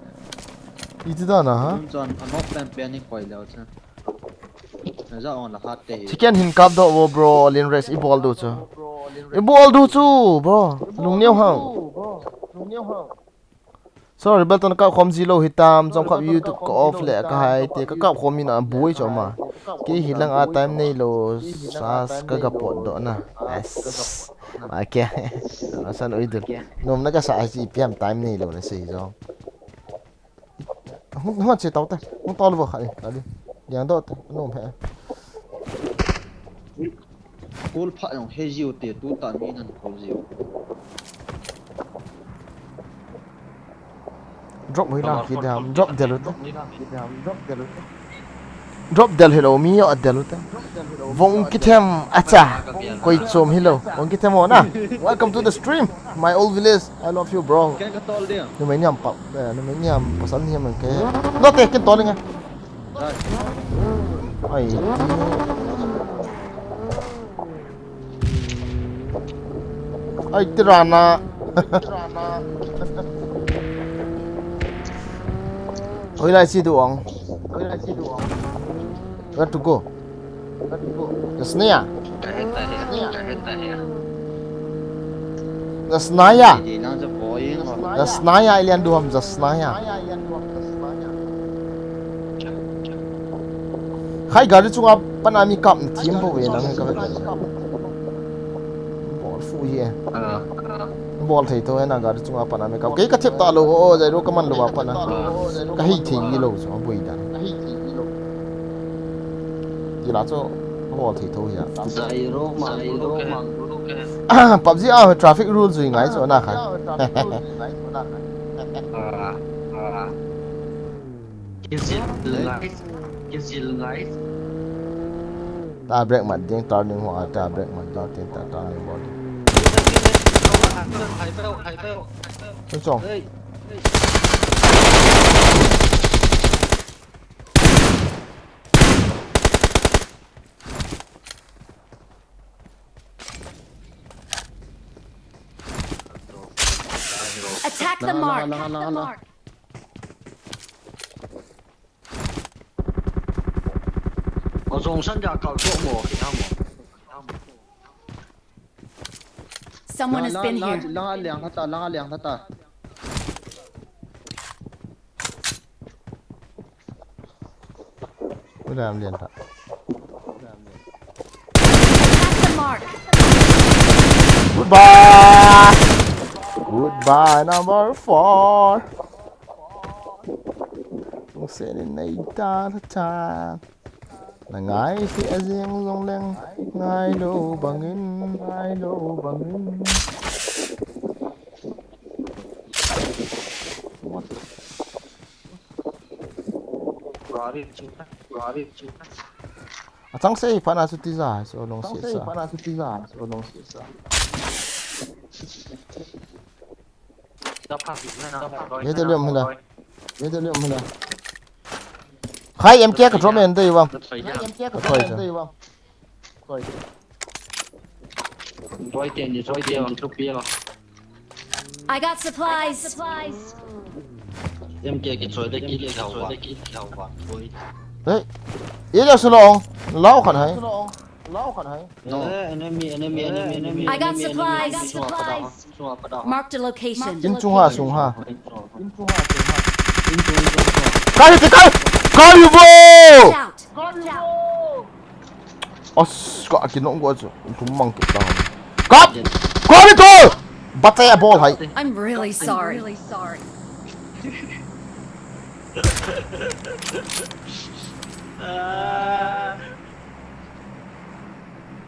Iti da na ha. Volume chu an off pen pen ni koi le cha. Chicken hin kap doh vo bro, Linres i bol du chu. I bol du chu bro. Lungneo hang. Sorry, Belton kap khom ji lou hitam, jong kap YouTube ka off le ka hai te ka kap khom in a buai chu ma. Kei hi lang a time nei lou, sas ka ga pot doh na. Yes. Okay. Asan oi dul. Nom na ka sa ai si piam time nei lou na sei jong. Hung, hung che tau te. Hung tau le bo kha ni. Ta di. Yang do te. No phe. Kol pha yong he jiu te tu ta mi nan kol jiu. Drop hui la ki dam. Drop del u te. Drop del hilou mi yo a del u te. Vong kithem acha. Koi chom hilou. Vong kithem o na. Welcome to the stream. My old village. I love you, bro. Ken ka tol dia. Numei niam pa, eh, numei niam pasal niam ke. No te ken tol nga. Ai. Ai, tirana. Hoilai si duang. Where to go? Jasnaya. Jasnaya. Jasnaya, ilian duham Jasnaya. Khai gari chunga pana mi kap na thim bo ve nang ka ve. Bol fu hi e. Bol thei to na gari chunga pana mi kap. Kei ka thep ta lo o, jai ro ka man lo ba pana. Ka hei thei lo so boi dan. Ti la cho bol thei to ya. Zai ro ma ro ma. PUBG a traffic rule jui ngai cho na kha. Kizil ngai. Kizil ngai. Ta brake mat ding, turning ho a ta brake mat ding, tin ta turning bol ding. Hai tau, hai tau, hai tau. Chong. Attack the mark. Attack the mark. Ozong san ja kal to mo ki ha mo. Someone has been here. Langa liang hata, langa liang hata. Ui lam lian ta. Attack the mark. Goodbye. Goodbye number four. Tung sen in nei ta ta ta. Na ngai hi a jing jong leng ngai lo bangin, ngai lo bangin. Gari chu, gari chu. A chang sei pana chu tija, so long si sa. Da pa na. Ye de lem hila. Ye de lem hila. Khai M K ka drop en dei bang. Ka thoi cha. Boy ten ni, boy ten ni, tu pia. I got supplies. M K ki choi de ki le thau ba, ki thau ba. Boy. Hey. Ye de su long. Lau khan hai. No. Enemy, enemy, enemy, enemy. I got supplies. Marked a location. In chung ha, sung ha. Kai ti kai. Kai vo. Out. As ka ki nong go chu. Tum mang ki ta. Kap. Kap to. Batai a bol hai. I'm really sorry.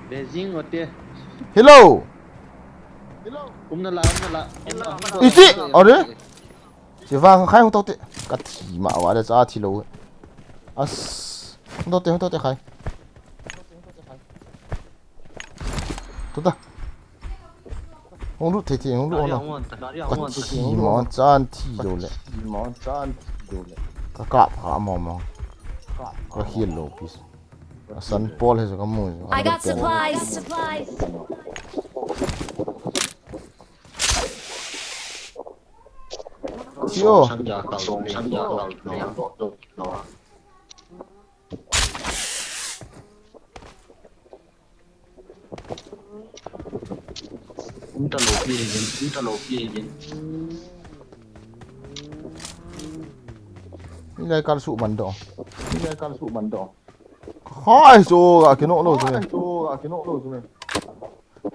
Beijing ote. Hello. Umna la, umna la. Iti. Are. Che vang khai hung to te. Ka thi ma wa de cha thi lo. As. Hung to te, hung to te khai. Tu ta. Hung lut thei thei, hung lut hung. Ka thi ma chan thi lo le. Ka kap kha mo mo. Ka hial lo pi. A san pol he ka mu. I got supplies. Supplies. Yo. Inta lo pi again, inta lo pi again. Ni lai kal su man do. Ni lai kal su man do. Hai so ga ki no lo su me. Hai so ga ki no lo su me.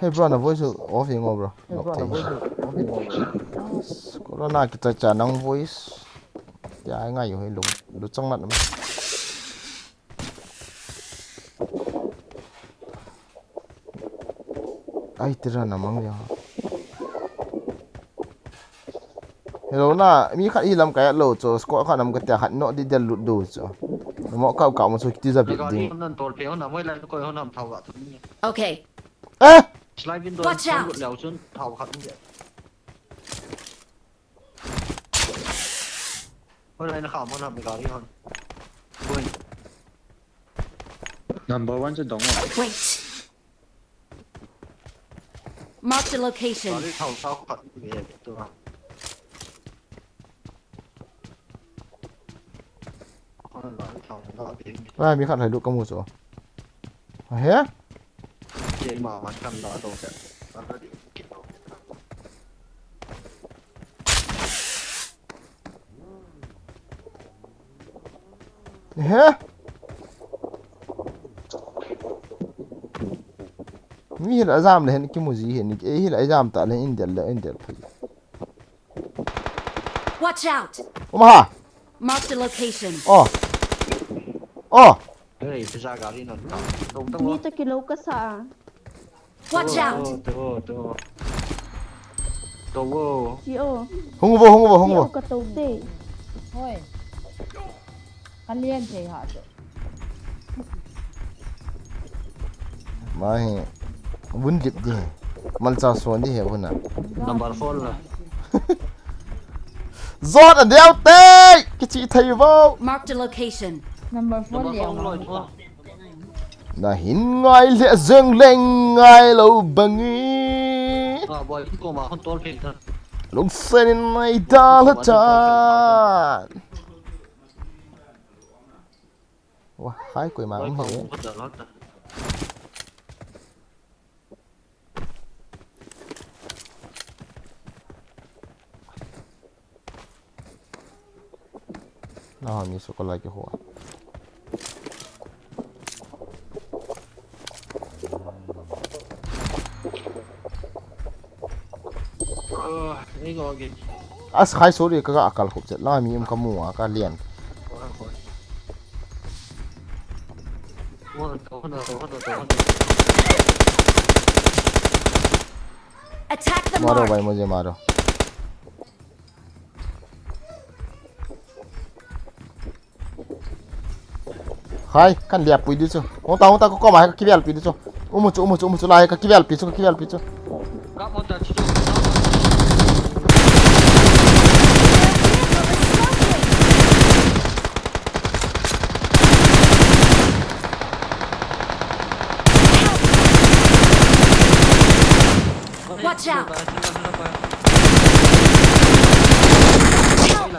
Hey bro, na voice off ing bro. Hey bro, na voice off ing bro. Corona ki cha cha nang voice. Tia ngai yo he lu, lu chang mat ma. Ai, tira na mang ya. Hello na, mi khat hi lam kai lo chu, squad khat nam ka tia khat no di del lut du chu. Mo kau kau mo chu ti ja bit ding. Nan tol pe hon na, moi lai ko hon nam thau ga thum ni. Okay. Eh! Slide window. Watch out! Leo chun thau khat ni. Hon lai na kha mo nam gari hon. Hoi. Number one chu dong. Wait. Mark the location. Gari thau thau khat ni tu. Hon lai thau na ding. Wa, mi khat hai lu ka mu chu. A he? Che ma ma kam da do ka. He? Mi hi la jam le hin kimu ji hin, e hi la jam ta le in del le in del phi. Watch out! Uma ha! Mark the location. Oh. Oh. Hey, pisa gari non. Dong dong. Mi ta kilo ka sa. Watch out! To, to, to. To wo. Chi o. Hung vo, hung vo, hung vo. Chi o ka to de. Hoi. Ka lian thei ha chu. Mai. Vun dip di. Malcha son di he vun a. Number four la. Zot a deu te. Kichi thei vo. Mark the location. Number four le. Na hin ngai le jeng leng ngai lo bangi. Ah, boy, ko ma hon tol phe tha. Lungsen in nai da la chan. Wa, hai koi ma um he. Na ha mi su ko like ho. As khai sorry ka ga akal khup chet la mi um ka mu a ka lian. Attack the mark. Maro bhai, mujhe maro. Hai, kan liap pui di chu. Hung ta, hung ta, ko koma, ka kivel pi di chu. Umu chu, umu chu, umu chu, lai, ka kivel pi chu, ka kivel pi chu. Watch out!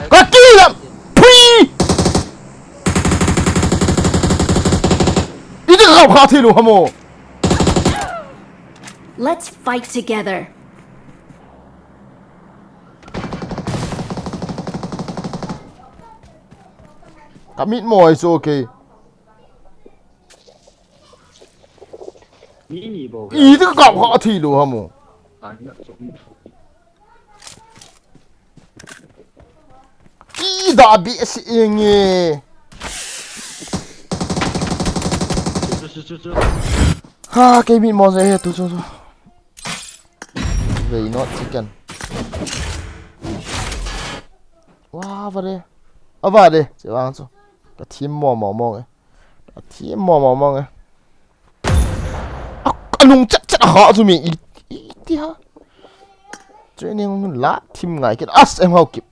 Ka kilam! Pui! Iti ka kha thi lu hamo. Let's fight together. Ka mit mo ai so ke. Iti ka kha thi lu hamo. Ida bi si inge. Ha, ke mi mo je he tu chu chu. They not chicken. Wa, vare. A vare, che wang chu. Ka thim mo mo mo nge. Ka thim mo mo mo nge. A, a nung chat chat a ha chu mi i, i ti ha. Training la thim ngai kit. As em hau kip.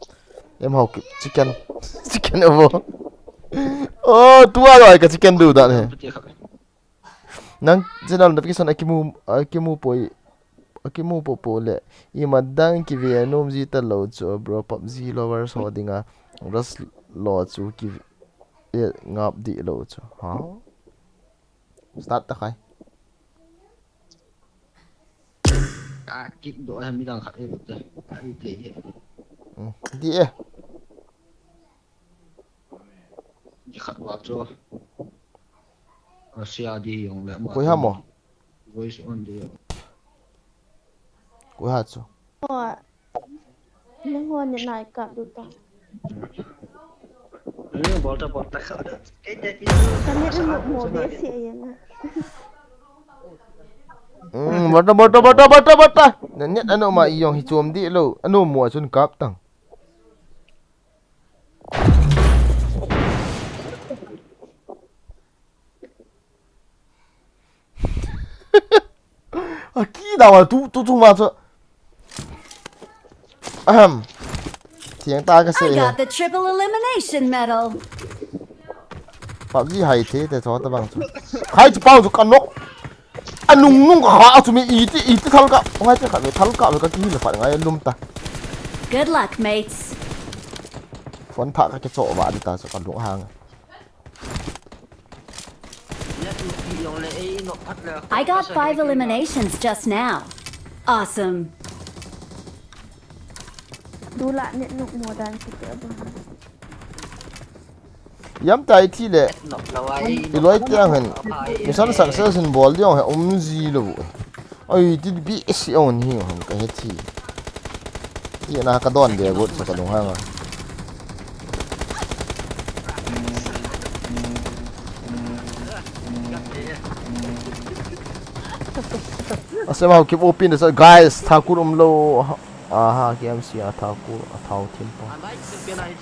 Em hau kip. Chicken. Chicken evo. Oh, tua loi ka chicken du dan he. Nang channel notification akimu, akimu poi, akimu popo le. Ima dang kive nom ji ta lo chu, bro, PUBG lovers ho dinga. Rush lo chu kive ngap di lo chu. Ha? Start ta khai. Ka kick do he midang khat e te. Ka i te he. Hmm. Di e. Di khat wa cho. Russia di yong le. Koi ha mo? Voice on di. Koi ha cho? Ho. Nang ho ne nai ka du ta. Bolta, bolta kha. Kei te pi. Kami tu mo mo be si ayen na. Hmm, bolta, bolta, bolta, bolta, bolta. Na net ano ma iyong hi chom di lo. Ano mo a chun kap tang. Aki da wa tu tu tu ma chu. Ahem. Thiang ta ka se. I got the triple elimination medal. PUBG hai the te chu ta bang chu. Hai chu pau chu ka nok. Anung nung ka ha chu mi iti iti thal ka. Ngai te kha ve thal ka ve ka ki le phat ngai lum ta. Good luck, mates. Phone tha ka ke cho wa di ta chu ka lung hang. I got five eliminations just now. Awesome. Dula net nuk mo dan si ke abang. Yam tai thi le. Iloi tiang hen. Mission success in bol diong he um ji lo. Oi, ti bi si on hi hon ka he thi. Ti na ka don de got sa ka lung hang a. Asem hau keep open sa guys, Thakur um lo. Aha, K M C a Thakur, a Thau thim pa.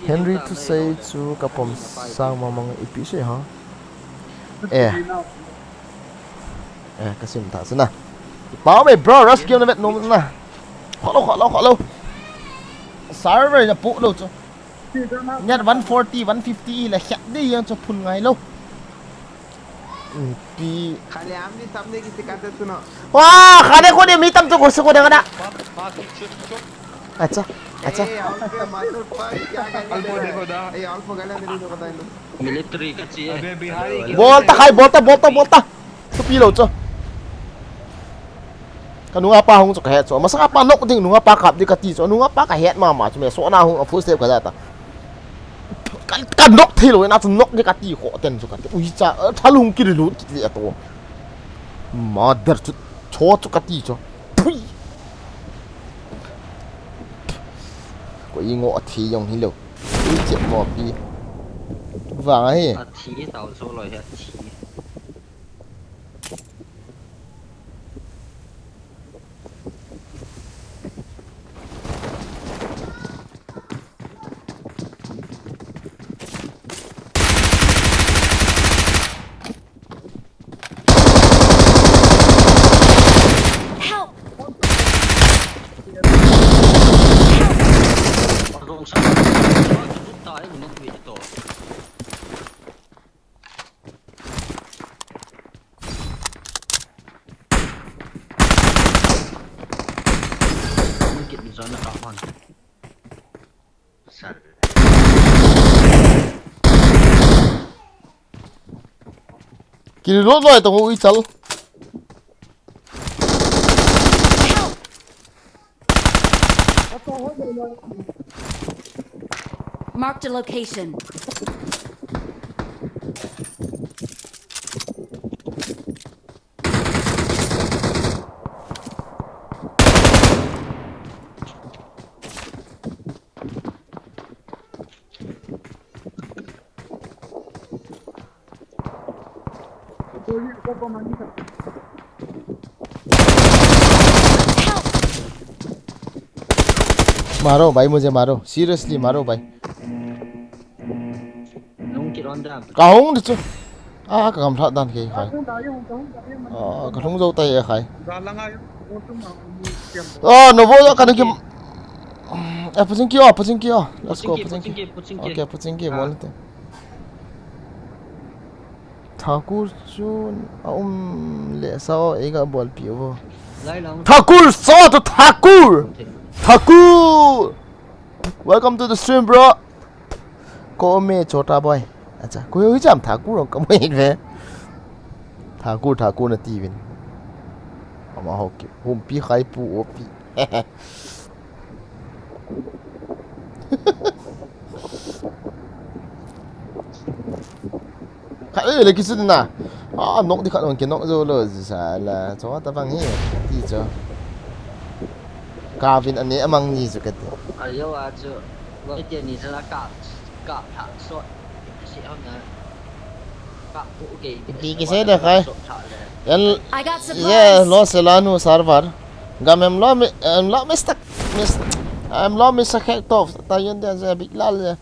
Henry to say chu ka pom sang mamang ipi se ha. Eh. Eh, ka sim ta sina. Pau me bro, rush game na vet nom na. Kholo lo, kholo lo, kholo lo. Server na pu lo chu. Nyat one forty, one fifty le khat de yang chu phun ngai lo. Pi. Khale amni samne kisi kate suno. Wa, khale ko de mi tam to ko se ko de ngada. Acha, acha. Eh, aul pe master pai kya kya. Alpo dekho da. Eh, alpo gala dekho da. Military ka chi. Abe Bihari ki. Bolta khai, bolta, bolta, bolta. Thupi lo chu. Ka nunga pa hung chu ka het chu. Masanga pa nok ding nunga pa kap di ka ti chu. Nunga pa ka het mama chu me so na hung a full step ka ja ta. Ka, ka nok thei lo na chu nok di ka ti kho ten chu ka ti. Ui cha, eh, thal hung ki lut ki ti a to. Mother chu cho chu ka ti chu. Pui. Ko i ngo a thi yong hi lo. I chet mo pi. Vang a hi. A thi tau so lo hi a thi. Help! Kiri lo noi tong ui chal. Marked a location. मारो भाई, मुझे मारो, seriously मारो भाई। Kahung di chu. Ah, ka gamlha dan kei khai. Ah, ka lhung jou tai e khai. Ah, no bo ka ki. Eh, puching ki o, puching ki o. Let's go, puching ki. Okay, puching ki, mo le te. Thakur chu a um le sao ei ga bol pi vo. Thakur, sao to Thakur. Thakur. Welcome to the stream, bro. Ko me chota boy. Acha, ko hi jam Thakur ka mo hin ve. Thakur, Thakur na ti vin. Ama ho ki. Hum pi khai pu o pi. Khat le le kisun na. Ah, nok di khat on ke nok jo lo sa la. Cho ta bang hi. Ti cho. Ka vin ane amang ni chu ka ti. Ayo a chu. Wa ti ni sa ka ka tha so. Pi ki se de khai. En I got ye supplies. Lo se la nu server. Gam em lo mi, em lo mi stuck, mis, em lo mi sa khek to. Ta yen de je big lal je.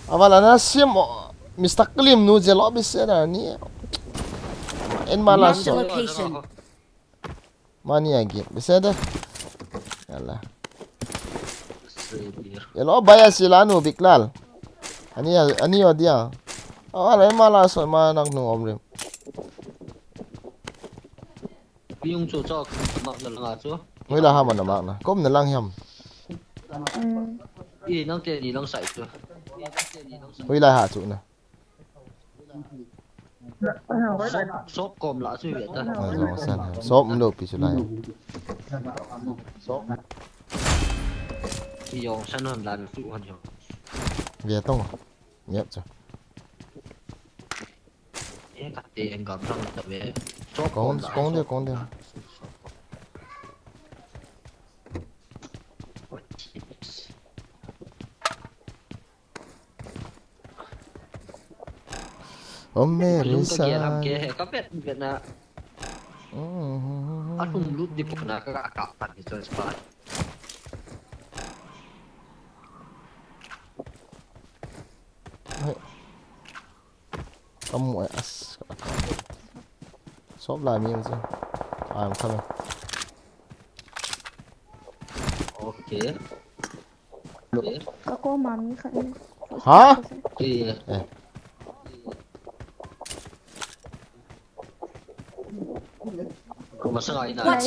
Aval ana sim o, mi stuck lim nu je lo mi se na ni. En ma la Marked a so. Location. Mani agi, bisa de. Yala. Yalo, baya sila nu biklal. Ani, ani o dia. Awa, lai ma la so ma nak nu om rim. Piung chu chok, mak na lang a chu. Ngui la ha ma na mak na. Kom na lang hiam. Mm. I nang te ni lang sai chu. Ngui la ha chu na. Sop, sop kom la chu ve ta. A, jong san ha. Sop um lo pi chu lai. Sop. Pi jong san hon la chu hon jong. Ve tong. Ngiap cha. E ka te en gam sang ta ve. Sop kom la, kong de, sop. Kong de. Oh, Mary. Lung ka gel ham ke he, ka vet vet na. Mm. A lung lut di puna ka, ka, ka, ka, di choice pa. Hai. Kamu ai as. Sop lai mi chu. I'm coming. Okay. Ka koma mi khat ni. Ha? Eh. Eh. Watch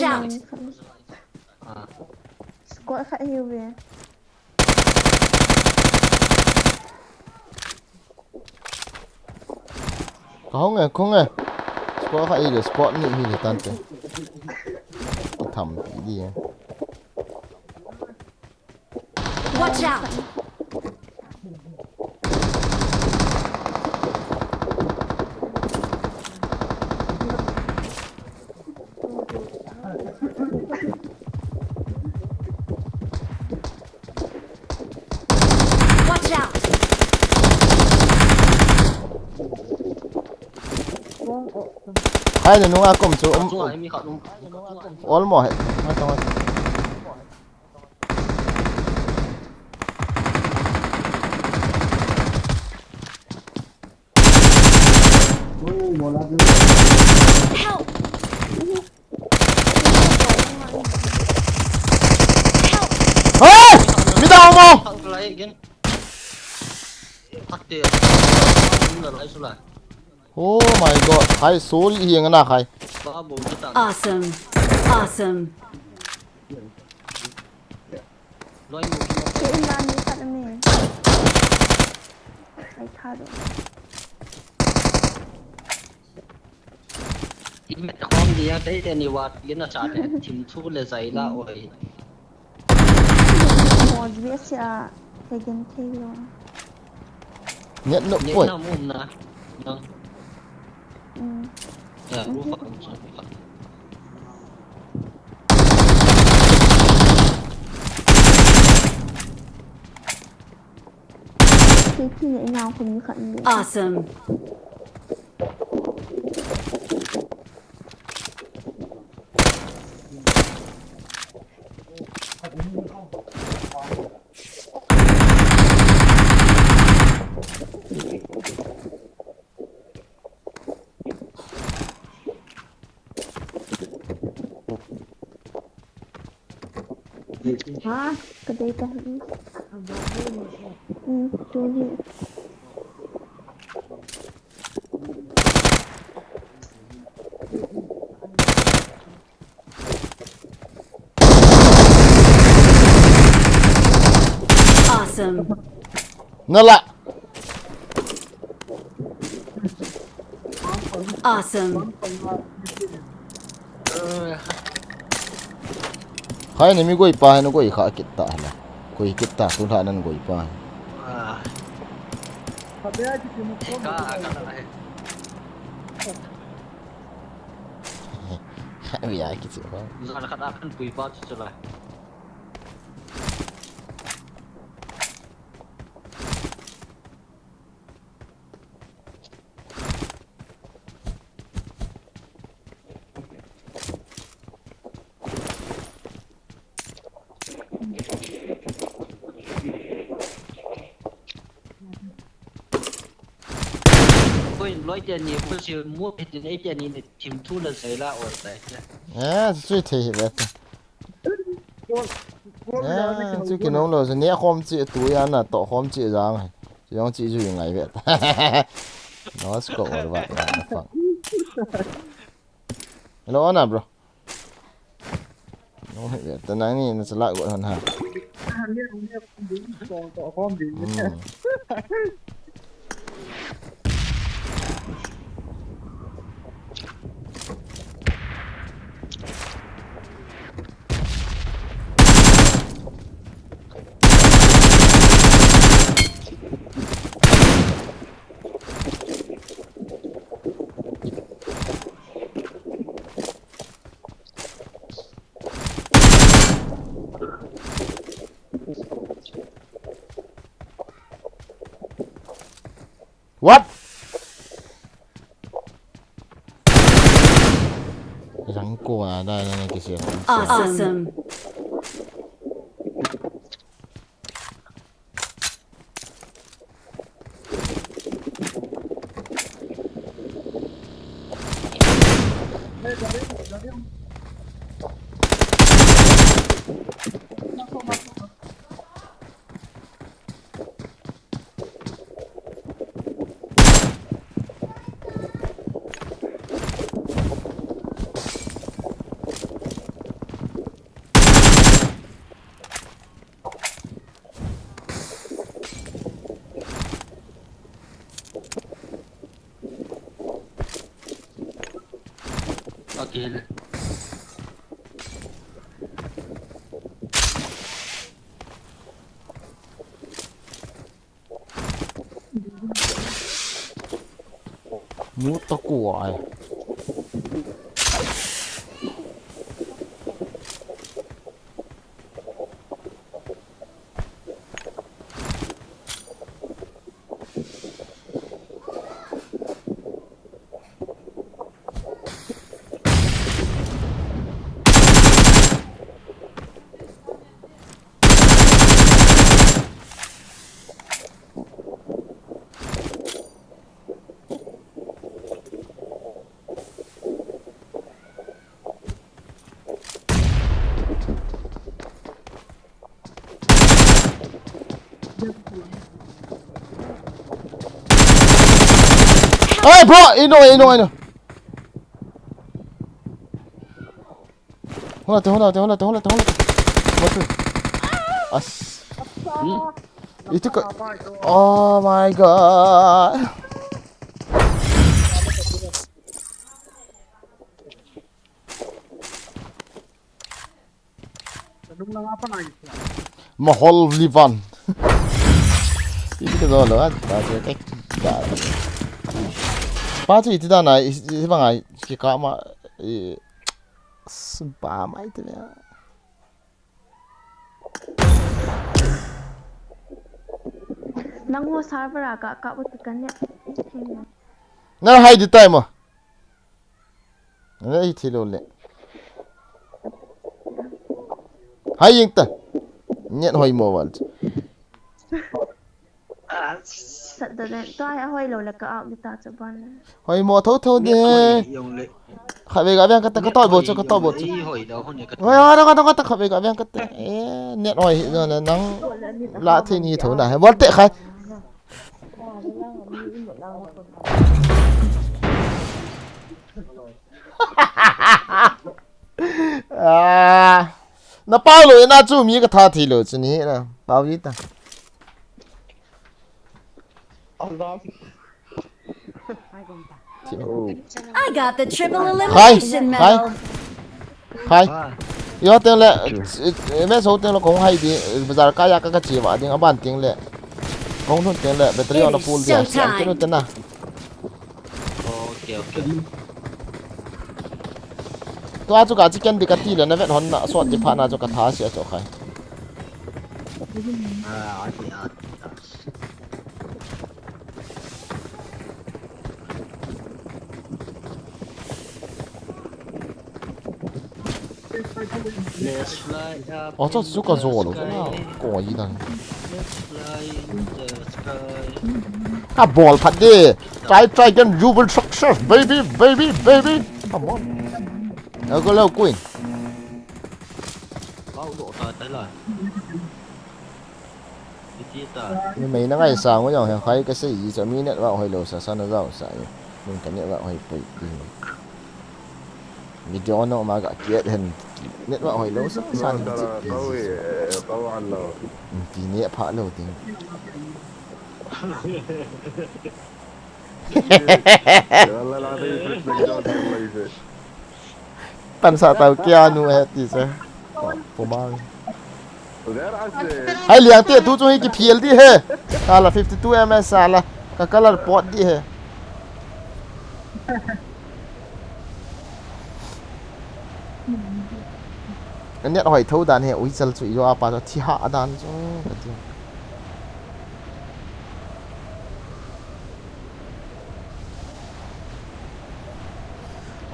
out! Mi khat ni. Ah. Squad khat hi ve. Ka hong e, kong e. Squad khat hi le, squad ni hi le tante. Tham pi di e. Watch out! Watch out! Hai, na nunga kom chu, um, Chunga, um. Emi khat um. All mo he. Ngai tong. Help! Help! Hey! Midang mo! Khat lai again. Khat te. Lalai sula. Oh my God. Khai, sorry, hi nga na khai. Ba bo kita. Awesome. Awesome. Loi mu. Che in la ni khat ni. Ai tha do. I met khom dia, tei te ni wat, ina cha te, thim thu le zai la oi. Mo jia sia, te gen thei lo. Net no poi. Net na mum na. Nang. Mm. Ya, roof up. Awesome. Ha? Ka dei ta hi. Hmm, tu hi. Awesome. Nala. Awesome. Khai ni mi goi pa, na goi kha kit ta hala. Goi kit ta, tu la nan goi pa. Ah. Ka, ka, ka. Wi ai ki chu. Zan khat a kan pui pa chu chu la. Loi te ni, bu si mu phe tin ei te ni, ni thim thu la zai la or tai. Eh, chu thei hi ve ta. Eh, chu ki nong lo, ne khom chi tu ya na, to khom chi jang. Chi jong chi ju ngai ve ta. No scope or va, na fa. Hello, Ana, bro. No, he, ta nang ni na chala go han ha. Hmm. What? Rang ko a da na ki se. Awesome. Okay. Mu ta ko ai. Hey, bro! Ino, ino, ino. Hola te, hola te, hola te, hola te, hola te. Hola te. As. Itu ka. Oh my God. Mahol Livan. Iti ka dolo at pa che tek. Pa che iti dana i banga ki kama i sumpa mai te ya. Nang ho server a ka ka ut ka ne. Na hai di tai mo. Nge, i thi lou le. Hai jeng ta. Net hoi mo val. Sat da le. To ai hoi lou le ka out ta chu ban. Hoi mo tho tho de. Khatvei ga veng kate, ka toi bo chu, ka toi bo chu. Hoi, hoi, hoi, hoi, khatvei ga veng kate. Eh, net hoi hi na nang la thei ni tho na. He, bol te khai. Ah, na pau lou, na chu mi ka tha thei lou chu ni na. Pau ji ta. I got the triple elimination medal. Khai. Yo teng le, me so teng le kong hai di, bazar ka ya ka ka chi va ding aban teng le. Kong nun teng le, battery on full dia, siam teng le tena. Okay, okay. Tua chu ka chi ken di ka ti le na vet hon na sot di pha na chu ka tha sia chu khai. Ah, okay, ah. Let's fly up. Oh, chu chu ka zo lo na. Ko yi dan. Let's fly in the sky. Ka bol phat de. Try, try again, you will success, baby, baby, baby. Come on. Go lo kuin. Pau do ta ta la. Numei na ngaisang u jong hi khai kasei ji chu mi network hoilou sa sa na jao sa. Min ka network hoi poi ti. Video no ma ka kiet hen network hoilou sa sa ni ti. Ti ne pha lou ti. Tansah tau kia nu he ti se. Pumang. Hai liang te tu chu hi ki P L D he. Ala fifty two M S ala. Ka color pot di he. Ka net hoi tho dan he, ui chal chu i jo apa chu thi ha dan chu ka ti.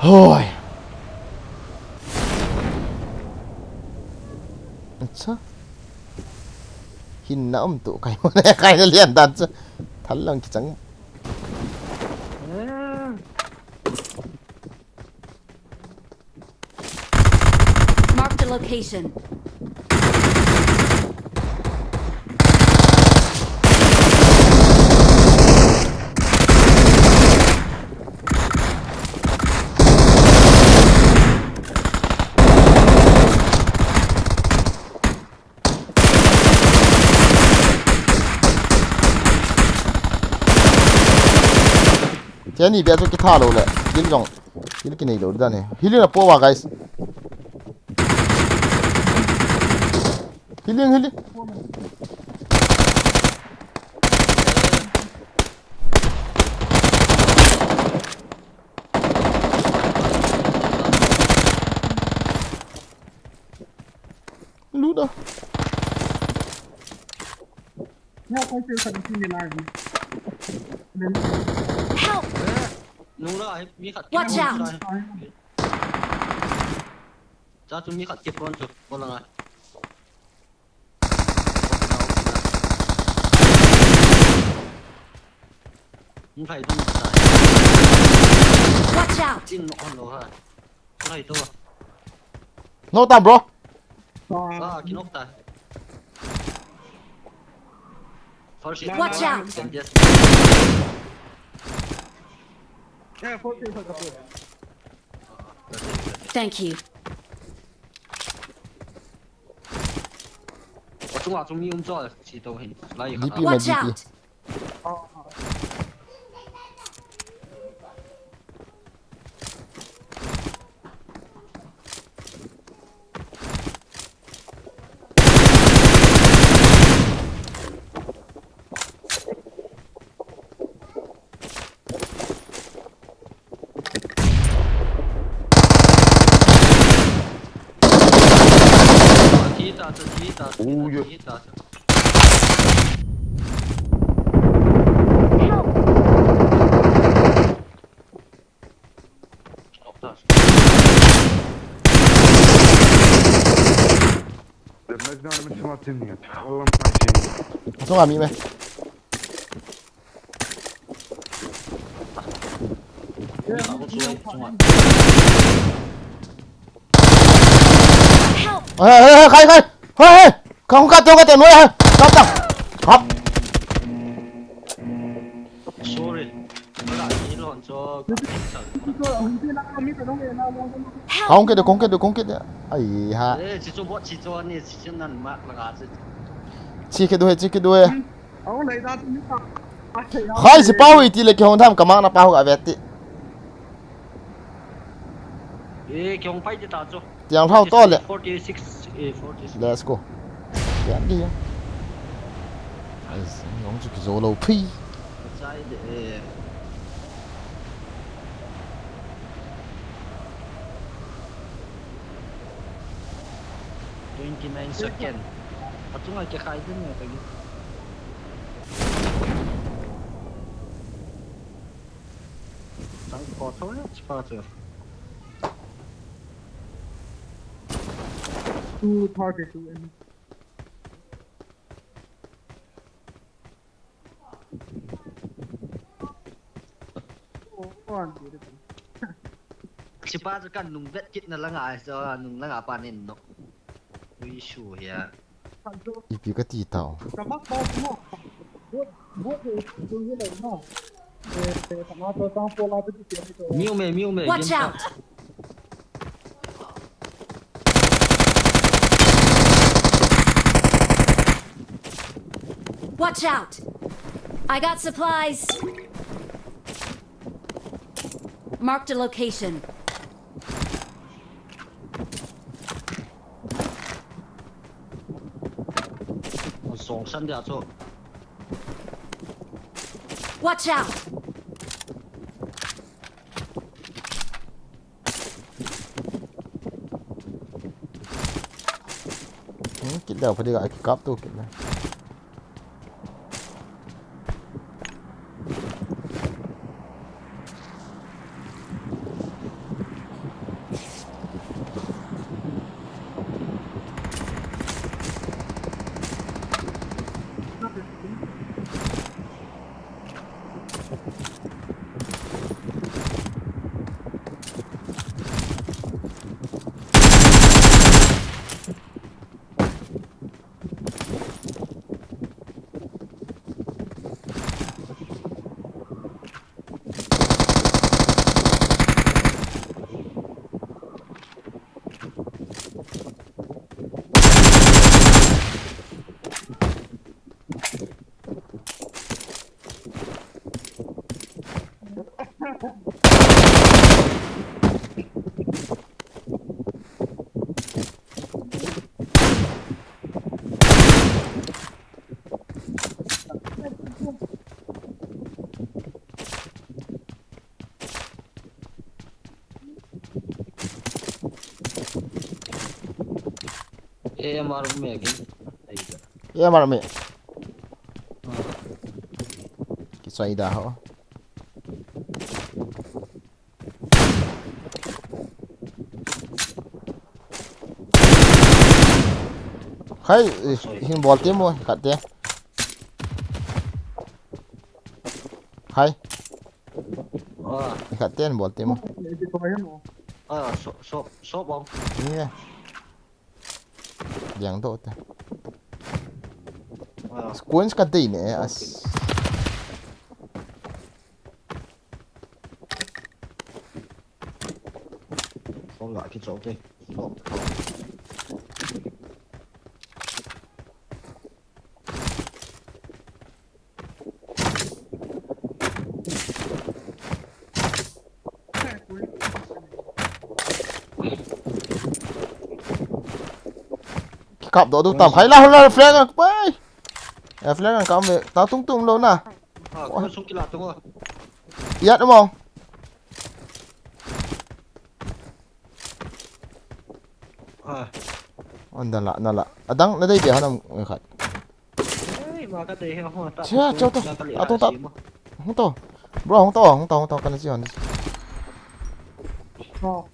Hoi. Acha. Hin na um tu kai mo ne kai na lian dan chu. Thal lang ki chang. Marked a location. Cheni bia chu kitha lou le. Kill jong. Kill kinei lou dan he. Healing a po wa, guys. Healing, healing. Lut a. Help! Nung la, mi khat. Watch out! Cha chu mi khat kip kon chu, ko la ngai. Hung thai tum ta. Watch out! Chin no on lo ha. Hung thai to. No ta, bro. Ah, kinok ta. First hit. Watch out! Can just. Thank you. Wa chunga chung mi um cho si to hin. Lai. D P mai, Watch D P. Out! Thi ta chu, thi ta chu, thi ta chu. Asunga mi me. Help! Hey, hey, hey, khai, khai. Hey, hey. Kong ka teo ka teo noi ha. Stop ta. Hap. Sorry. Help! Kong ke de, kong ke de, kong ke de. Ai ha. Eh, si chu bot si chu ni si chu nan mak la ga si. Chi ke du he, chi ke du he. Khai si pau iti le kihong tham ka mang na pau ga veti. Eh, kihong pai ti ta chu. Tiang thau to le. Forty six, eh, forty six. Let's go. Tiang di. Ai, nong chu kizo lo phi. Chai de, eh. Twenty nine second. Achunga kikhai din ne ta gi. Chang ko tho ya, chi pa chu. Two thirty-two M. Oh, one beautiful. Sipa chu kan nung vet kit na langa, so nung langa pa nin no. Ui su hia. Ipi kati tao. Miu me, miu me. Watch out! Watch out! I got supplies. Marked a location. Song san dia chu. Watch out! Hmm, kit leo, pha di ga, kikap tu, kit leo. A M R me again. A M R me. Ah. Kisai da ho. Khai, eh, hin bol te mo, khat te. Khai. Ah. Khat te hin bol te mo. Ah, so, so, so bom. Yeah. Liang do te. Ah. Squads ka dei ne, as. Kong la ki chok te. Chok, chok. Kikap doh ding tam khai la, la flag ang pai. Eh, flag ang kam ve. Ta tung tung lou na. Ah, ko sung kila tung. Yat mo. Ah. Anda la, na la. Adang na dei dia hanam khat. Ei, ma ka dei he ho ta. Chia, chau to. Ato ta. Hung to. Bro, hung to, hung to, hung to, kana chi hon. Oh.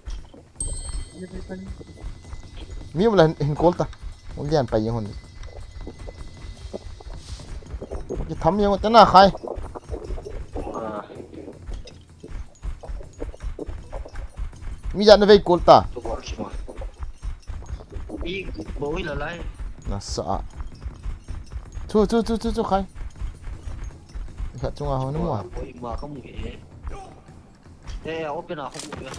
Mi um la hin call ta. Ulian pa yung hon. Ki tham yung ta na khai. Ah. Mi jat na vei call ta. Mi boi la lai. Na sa. Chu, chu, chu, chu, chu khai. Khat chunga ho na mo. Boi ma ka mu e. Eh, open a ho mu e.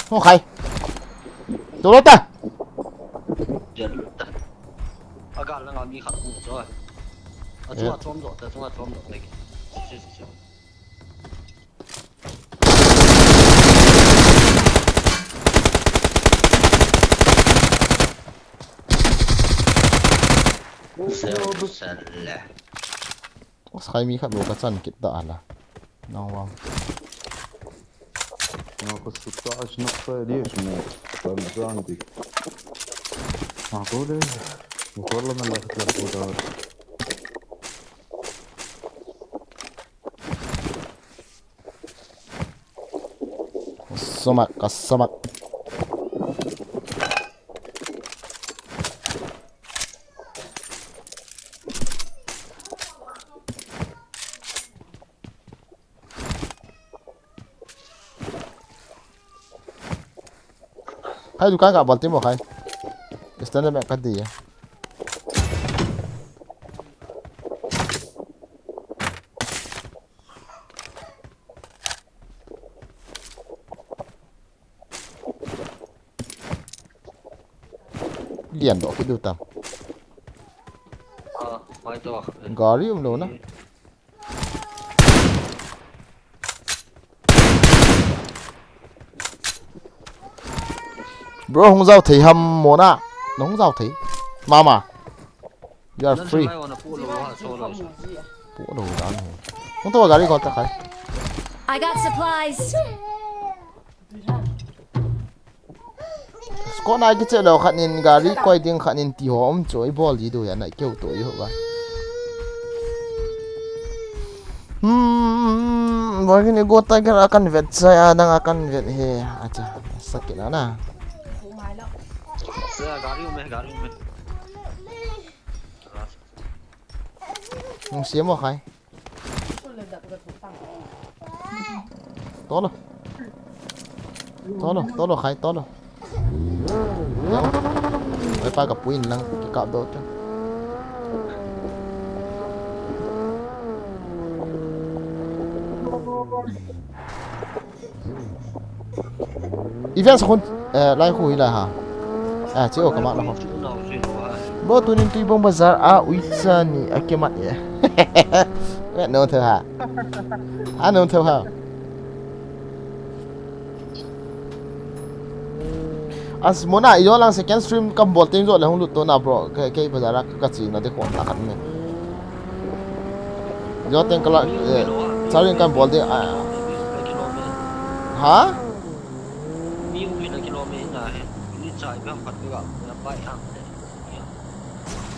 Ho khai. Tu lo ta. Dia lu ta. Aga la nga mi khat mu cho. A chunga chom jo ta, chunga chom jo ta. Si, si, si. Sel, sel le. Os khai mi khat lo ka chan kit ta ala. Nang wang. Ako suta as nak pa dia semua. Pam sang di. Ako deh. Ako la mala khat la ko da. Somak, ka somak. Khai dukan ka bol timo khai. Standard me ka di. Lian doh kit diu tam. Ah, mai to. Gari um lou na. Bro, hung jao thei ham mo na? Na hung jao thei. Mama. You are free. Pu lo dan ho. Hung to gari ko ta khai. I got supplies. Squad na kiche lou khat nin gari koi ding khat nin ti ho um chu i bol di du ya na keu to i ho ba. Hmm, bagi ni go ta ger akan vet sa ya nang akan vet he. Acha, sakit na na. Gari um, gari um. Nung siamo khai. Tolo. Tolo, tolo khai, tolo. Oi pa ka puin lang, ki kap do te. Event sa khun, eh, lai khu hi lai ha. Ah, che o ka ma na ho. Bro, tunin Tuibong Bazar a uicha ni a kimat e. Wet no thou ha. A no thou ha. As mona, i jo lang second stream kam bol teng jo le hung lut to na bro. Ke, ke bazar a ka chi na de khon na khat me. Jo teng kala, eh, charin kam bol de, ah. Ha? Mi um in a kilom e na he. Ni chai bang pat bang na pai ham le.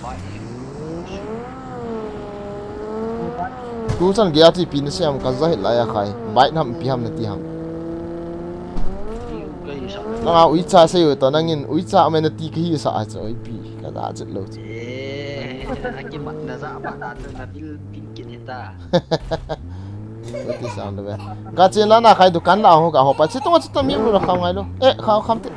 Pai. Tu chan gei a ti pi na siam ka za hit lai a khai. Bai nam pi ham na ti ham. Ni um kai sa. Nang a uicha sei u to nangin uicha me na ti ka hi sa a cha oi pi. Ka za chet lo cha. Eh, a kimat na za ba ta na bil pin kin he ta. Oti sam le be. Ka chen la na khai dukan la ho ka ho pa. Chi to chi to mi ru la kham ngai lo. Eh, kham kham te.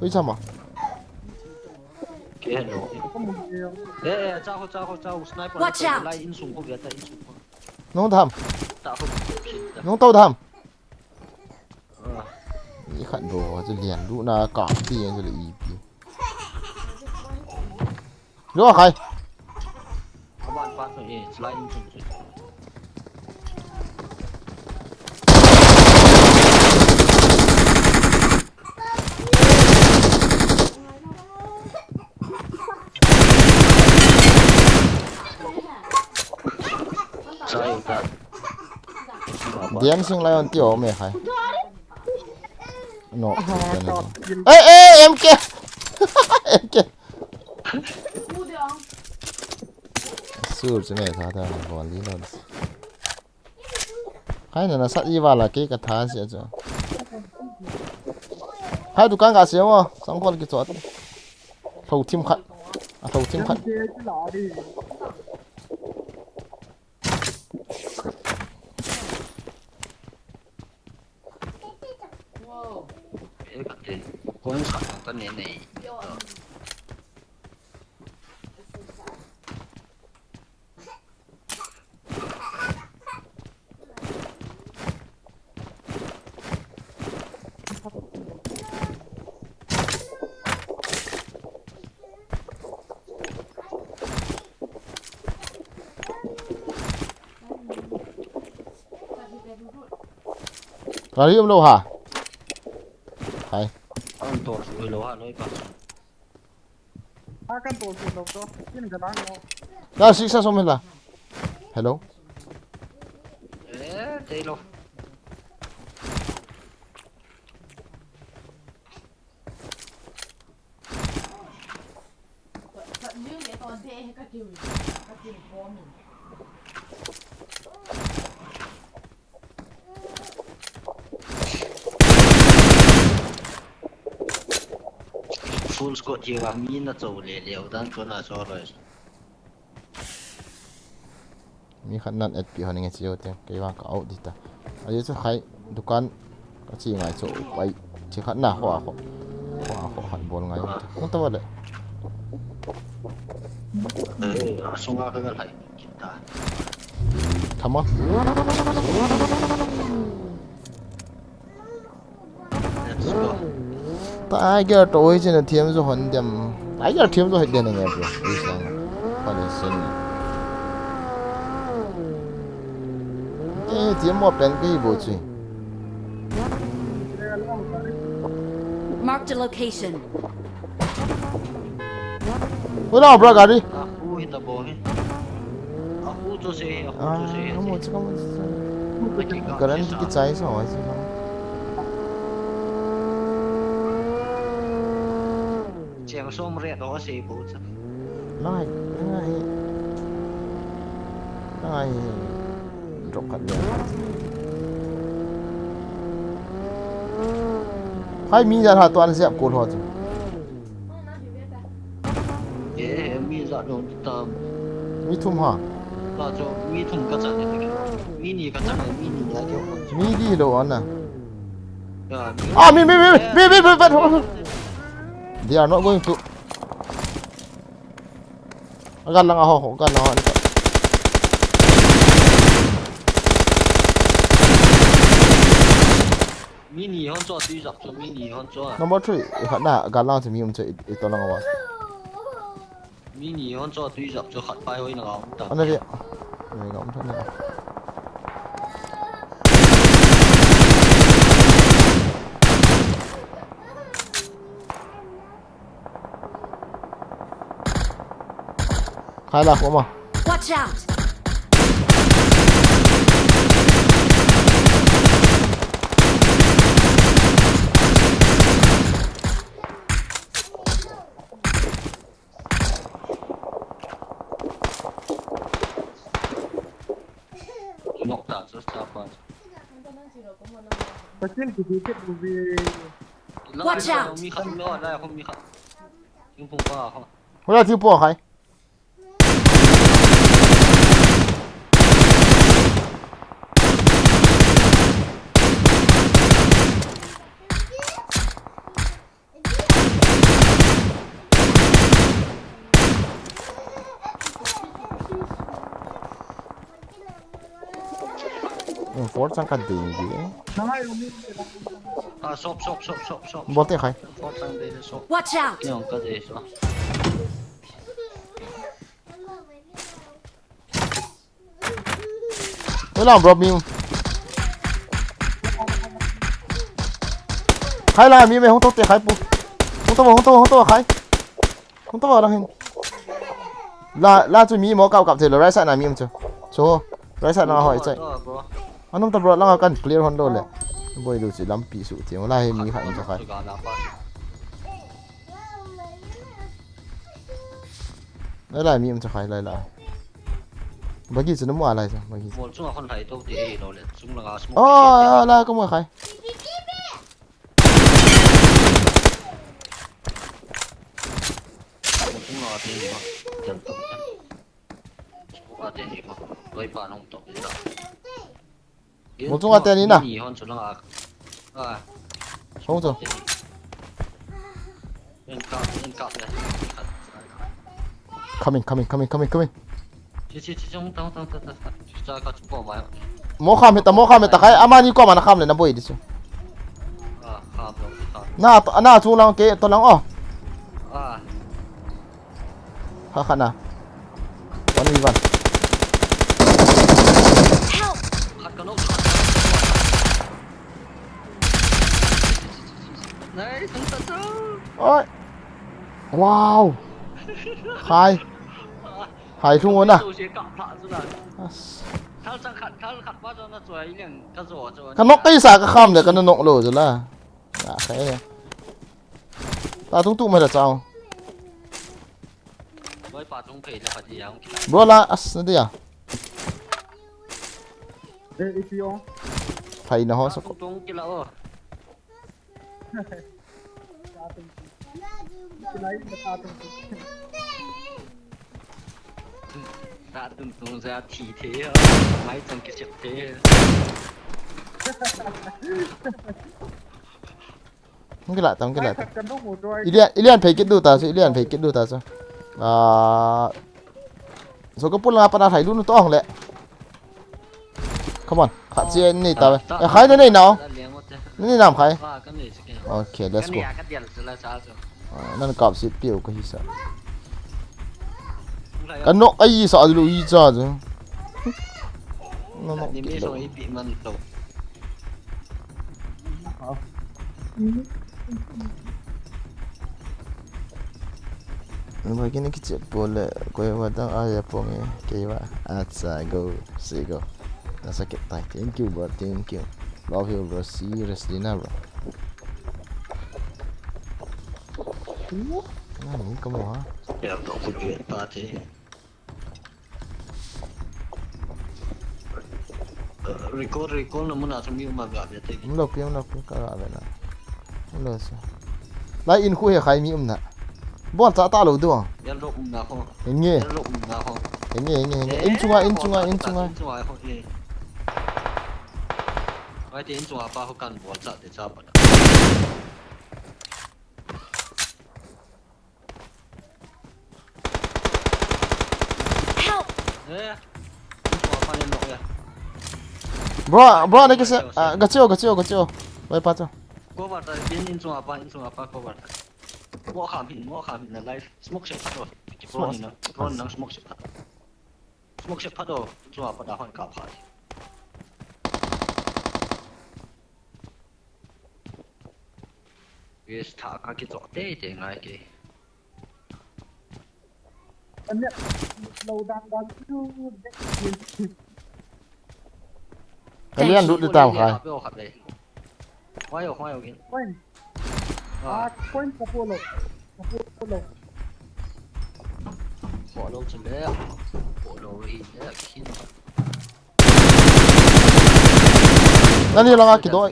Ui chama. Ke hello. Eh, eh, cha ho, cha ho, cha ho, sniper. Watch out. Lai in sung ko ge ta in sung ko. Nung tham. Ta ho. Nung tau tham. Ah. I khat do chu lian du na ka ti chu le i pi. Lo khai. Aban pa to e, slide in chung chung. Sai ta. Dancing Lion ti o me khai. No. Aha, top kill. Eh, eh, M K. M K. Sur che me tha tha bol li lo. Khai na na sat i wala ke ka tha si a chu. Khai dukan ka se mo, sang khol ki chot. Tho thim khat. A tho thim khat. Wow. Eh, ka te. Koi sa ka ta ne ne. Gari um lou ha. Hai. An tor sui lou ha, loi pa. A kan tor sui lou to. Kin ka lang lou. Na sisa som la. Hello. Eh, tei lou. Full squad hi vang mi na cho le le u dan ko na so loi. Mi khat nan et pi hon nge chiu te, kei vang ka out di ta. A ye chu khai dukan ka chi ngai chu pai. Chi khat na ho a ho. Ho a ho khat bol ngai. Hung ta va le. Eh, a sunga ka ga lai. Kita. Thama. Let's go. Tiger to oi chena thiam jo hon dem. Tiger thiam jo het den nge bro. Ui sang. Pale sen. Eh, thiam mo pen ke bo chui. Marked a location. Ui, na bro, gari. A khu hi ta bo hi. A khu chu se hi, a khu chu se hi. Ah, mo chika mo. Guarantee ki chai sa wa si sa. Cheng som re do se bo cha. Lai, lai. Lai. Drop khat le. Hai mi jan ha tuan siap kul ho chu. Eh, mi ja dong tam. Mi thum ha. La cho mi thum ka chan ni. Mi ni ka chan ni, mi ni ya kyo. Mi di lo ana. Ya, mi. Ah, mi, mi, mi, mi, mi, mi, mi, mi. They are not going to. Agan lang aho, agan lang aho. Mi ni hon cho tui jap cho, mi ni hon cho. Number three, i khat na, agan lang cho mi um cho i, i to lang awa. Mi ni hon cho tui jap cho khat pai hoi na ga um ta. Ana ri. Ni ga um ta ni. Khai la ko ma. Watch out! Nok ta, so sa pa. Pakin ki ki ki bi. Watch out! Mi khat lo, la ko mi khat. Yung pung pa ako. Wala, yung po, okay. Four sang ka ding di. Ah, shop, shop, shop, shop, shop. Bote khai. Four sang de shop. Watch out! Yung ka de shop. Wala, bro, mi. Khai la, mi me hung to te khai pu. Hung to, hung to, hung to khai. Hung to lang hin. La, la chu mi mo kap kap thei lo, right side na mi um chu. Chu, right side na hoi chai. Anum ta bro, lang kan clear hon lo le. Boi lu chi lampi su ti, la hi mi kha um chu khai. Lai lai mi um chu khai lai lai. Bagi chu na mu a lai chu, bagi. Mol chunga hon lai to ti ei lo le. Chung langa smoke. Oh, la ka mu khai. Mol chunga te ni ma. Jan to. Smoke te ni ma. Loi pa nong to. Mol chunga te ni na. Ni hon chu langa. Ah. Hong chu. En ka, en ka le. Coming, coming, coming, coming, coming. Chi, chi, chi, chi, hung ta, hung ta, hung ta, hung ta. Cha ka chu po mai. Mo kham hita, mo kham hita khai. Amani ko mana kham le na boi di chu. Ah, kham lo, kham. Na, to, na chung lang ke, to lang o. Ah. Ha, kha na. One v one. Help! Khat ka no, khat ka no. Nice, hung ta chu. Oi. Wow. Khai. Hai thung ona. Chu se kap phah chu la. As. Thal chang khat, thal khat pa chu na choi leng ka jo chu. Ka nok kai sa ka kham le ka na nok lo chu la. Ya khai. Ta tung tu ma da chao. Boi pa tung phei le pha di yang. Bro la as na dia. Eh, ipi o. Phai na ho sa ko. Tung kila o. Tatung tung ja thi the. Mai chang ke chep the. Hung kila ta, hung kila ta. Ilian, ilian phei kit du ta chu, ilian phei kit du ta chu. Ah, so ka pul nga pa na thai lu nu tong le. Come on, khat chi nei ta ve. Eh, khai na nei nau. Nei nam khai. Okay, let's go. Ah, nan kap si piu ka hi sa. Ka nok ai sa lu i cha chu. Nan nok ki lo. Ba kini kiche pole koi wadang aya ponge keiwa. Acha go, si go. Nasa kit tai. Thank you, bro. Thank you. Love you, bro. Seriously na, bro. Nani ka mo ha? Ya to ku pa te. Recall, recall na muna chu mi um a ga ve te. Um lo pi, um lo pi, ka ga ve na. Um lo sa. Lai in khu he khai mi um na. Bol cha ta lo du. Yellow um na ho. Enge. Yellow um na ho. Enge, enge, enge. In chunga, in chunga, in chunga. In chunga ho, eh. Wai te in chunga pa ho kan bol cha te cha pa. Help! Eh. Bro, bro, na kisa, ah, gachio, gachio, gachio. Wai pa cho. Cover ta, in, in chunga pa, in chunga pa, cover ta. Mo kham hin, mo kham hin na life. Smoke shot, bro. Drone na, drone na, smoke shot. Smoke shot pha do, in chunga pa da hon ka pha. Yes, tha ka kicho te te ngai ke. Anya, lo dan dan chu, dek. Kalian lut tam khai. Why, why again? Point. Ah, point ka polo. Ka polo. Polo chu le. Polo hi le kin. Nani langa kidoi.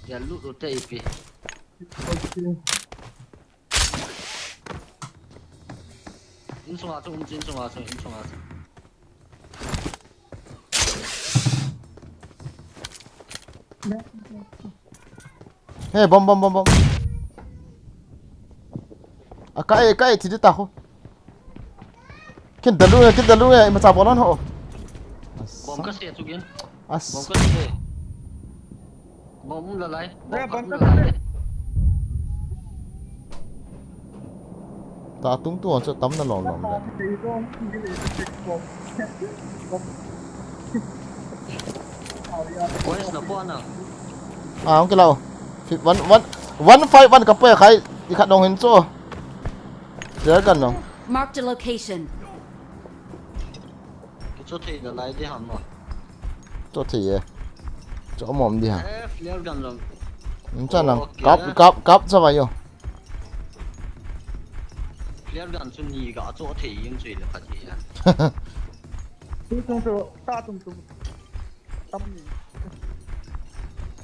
Ya lut lut te ipi. In sunga chu, um, in sunga chu, in sunga chu. Hey, bom, bom, bom, bom. A kai, kai, thi ta ho. Kin dalu, kin dalu, ima cha bolon ho. Bom ka se chu gin. As. Bom ka se. Bom la lai. Bom la lai. Ta tung tu chu tam na lom lom le. Boys na po na. Ah, okay lao. One, one, one five one ka poi khai. I khat dong hin chu. Flare gun no. Marked a location. Kicho thei da lai de ham no. Cho thei e. Cho mom di ha. Eh, flare gun lo. Hm, cha nang. Okay. Kap, kap, kap cha vai yo. Flare gun chu ni ga cho thei ying chui le kha thei ya. Tu tung tu, ta tung tu. Tam ni.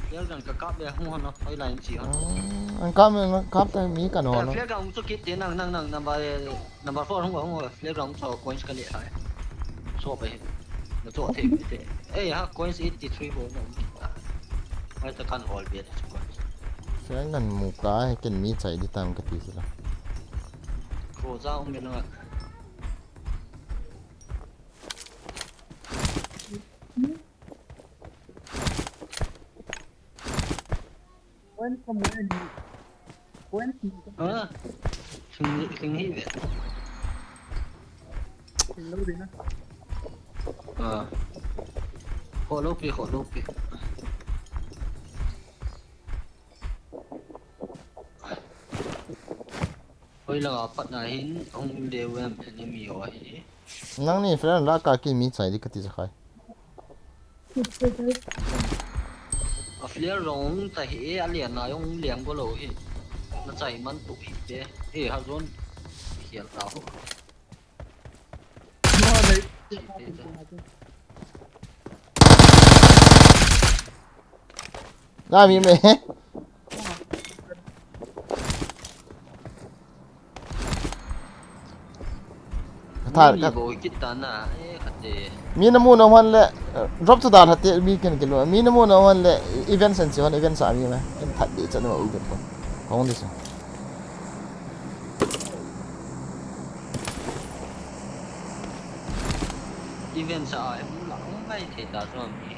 Flare gun ka kap le hung hon no, hoi line chi hon. Ah, an kap me, kap ta mi ka no no. Flare gun chu kit te nang, nang, nang, number, number four hung, hung, flare gun chu coins ka le hai. So ba hin. Na cho thei mi te. Eh, ha, coins eighty three bo no. Mai ta kan all be chu coins. Flare gun mu ka, ken mi chai di tam ka ti sila. Ko za um na. Point ka mu e ni. Point ni ka. Ah. Sing, sing hi ve. Sing lo ding na. Ah. Kho lo pi, kho lo pi. Hoi langa patna hin hung um leu em enemy ho hi. Nangni flare la ka ki mi chai di ka ti sa khai. A flare jong ta hi e, a lian na jong lian go lo hi. Na chai man tu hi te. E ha zone. Hial ta ho. Mo nei. Chi te ta. Tami me. Thar Ni ka. Bo kit ta na, eh, kate. Mi namu na hon le, eh, drop to dan hate mi ken kilo. Mi namu na hon le event sen si hon event sa mi me. Ken that di chan ma u ken ko. Hong di sa. Event sa ai mu la, mu mai thei ta so mi.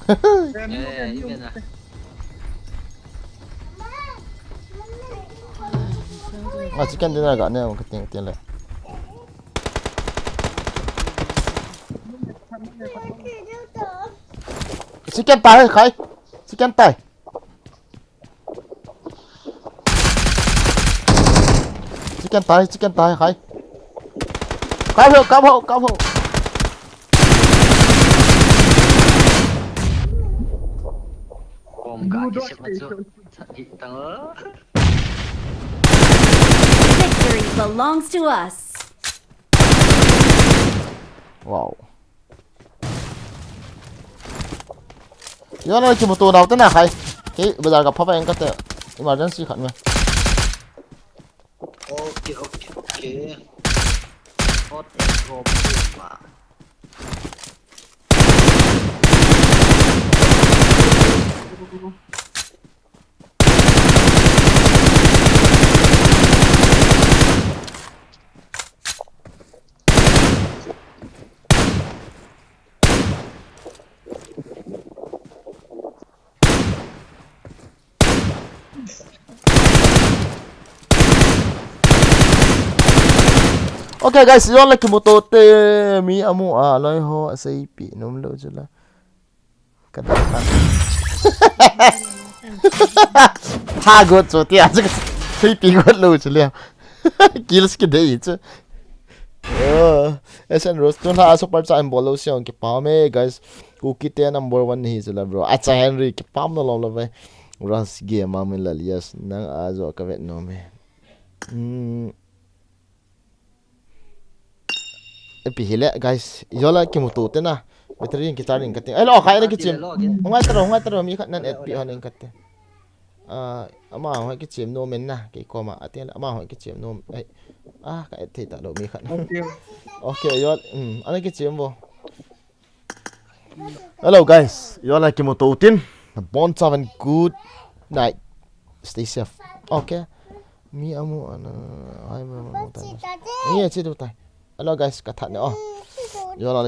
Eh, event a. Ah, chicken dinner ga ne, ka ting ting le. Chicken tai, khai. Chicken tai. Chicken tai, chicken tai, khai. Kap ho, kap ho, kap ho. Bom ga ki se ma chu. Sa di ta. Victory belongs to us. Wow. Yo na kimuto nau te na khai. Kei bazar ka phava eng kate. Emergency khat me. Okay, okay, okay. Hot and hot ma. Okay guys, yo la kimuto te mi amu a loi ho asei pi nom lo jula. Ka da khan. Ha go cho ti a chu. Sei pi go lo chu le. Kills ki dei chu. Oh, S N Rose tun ha super chat bol lo siang kipah me guys. Kuki te number one hi chu la bro. Acha Henry kipah na lo lo ve. Rose game a min la yes nang a jo ka vet nom e. Hmm. Epi hile guys, yo la kimuto te na. Battery in kicharging ka ting. Ai lo khai na kichim. Ngai taro, ngai taro mi khat nan epi hon in kate. Ah, ama ho kichim nom men na. Kei koma ati ama ho kichim nom. Ai. Ah, ka et thei ta lo mi khat. Okay, yo. Hmm, ana kichim bo. Hello guys, yo la kimuto tin. Bon seven, good night. Stay safe. Okay. Mi amu ana. Ai mo mo ta. Ni chi tu tai. Hello guys, ka that ne. Oh. Yo la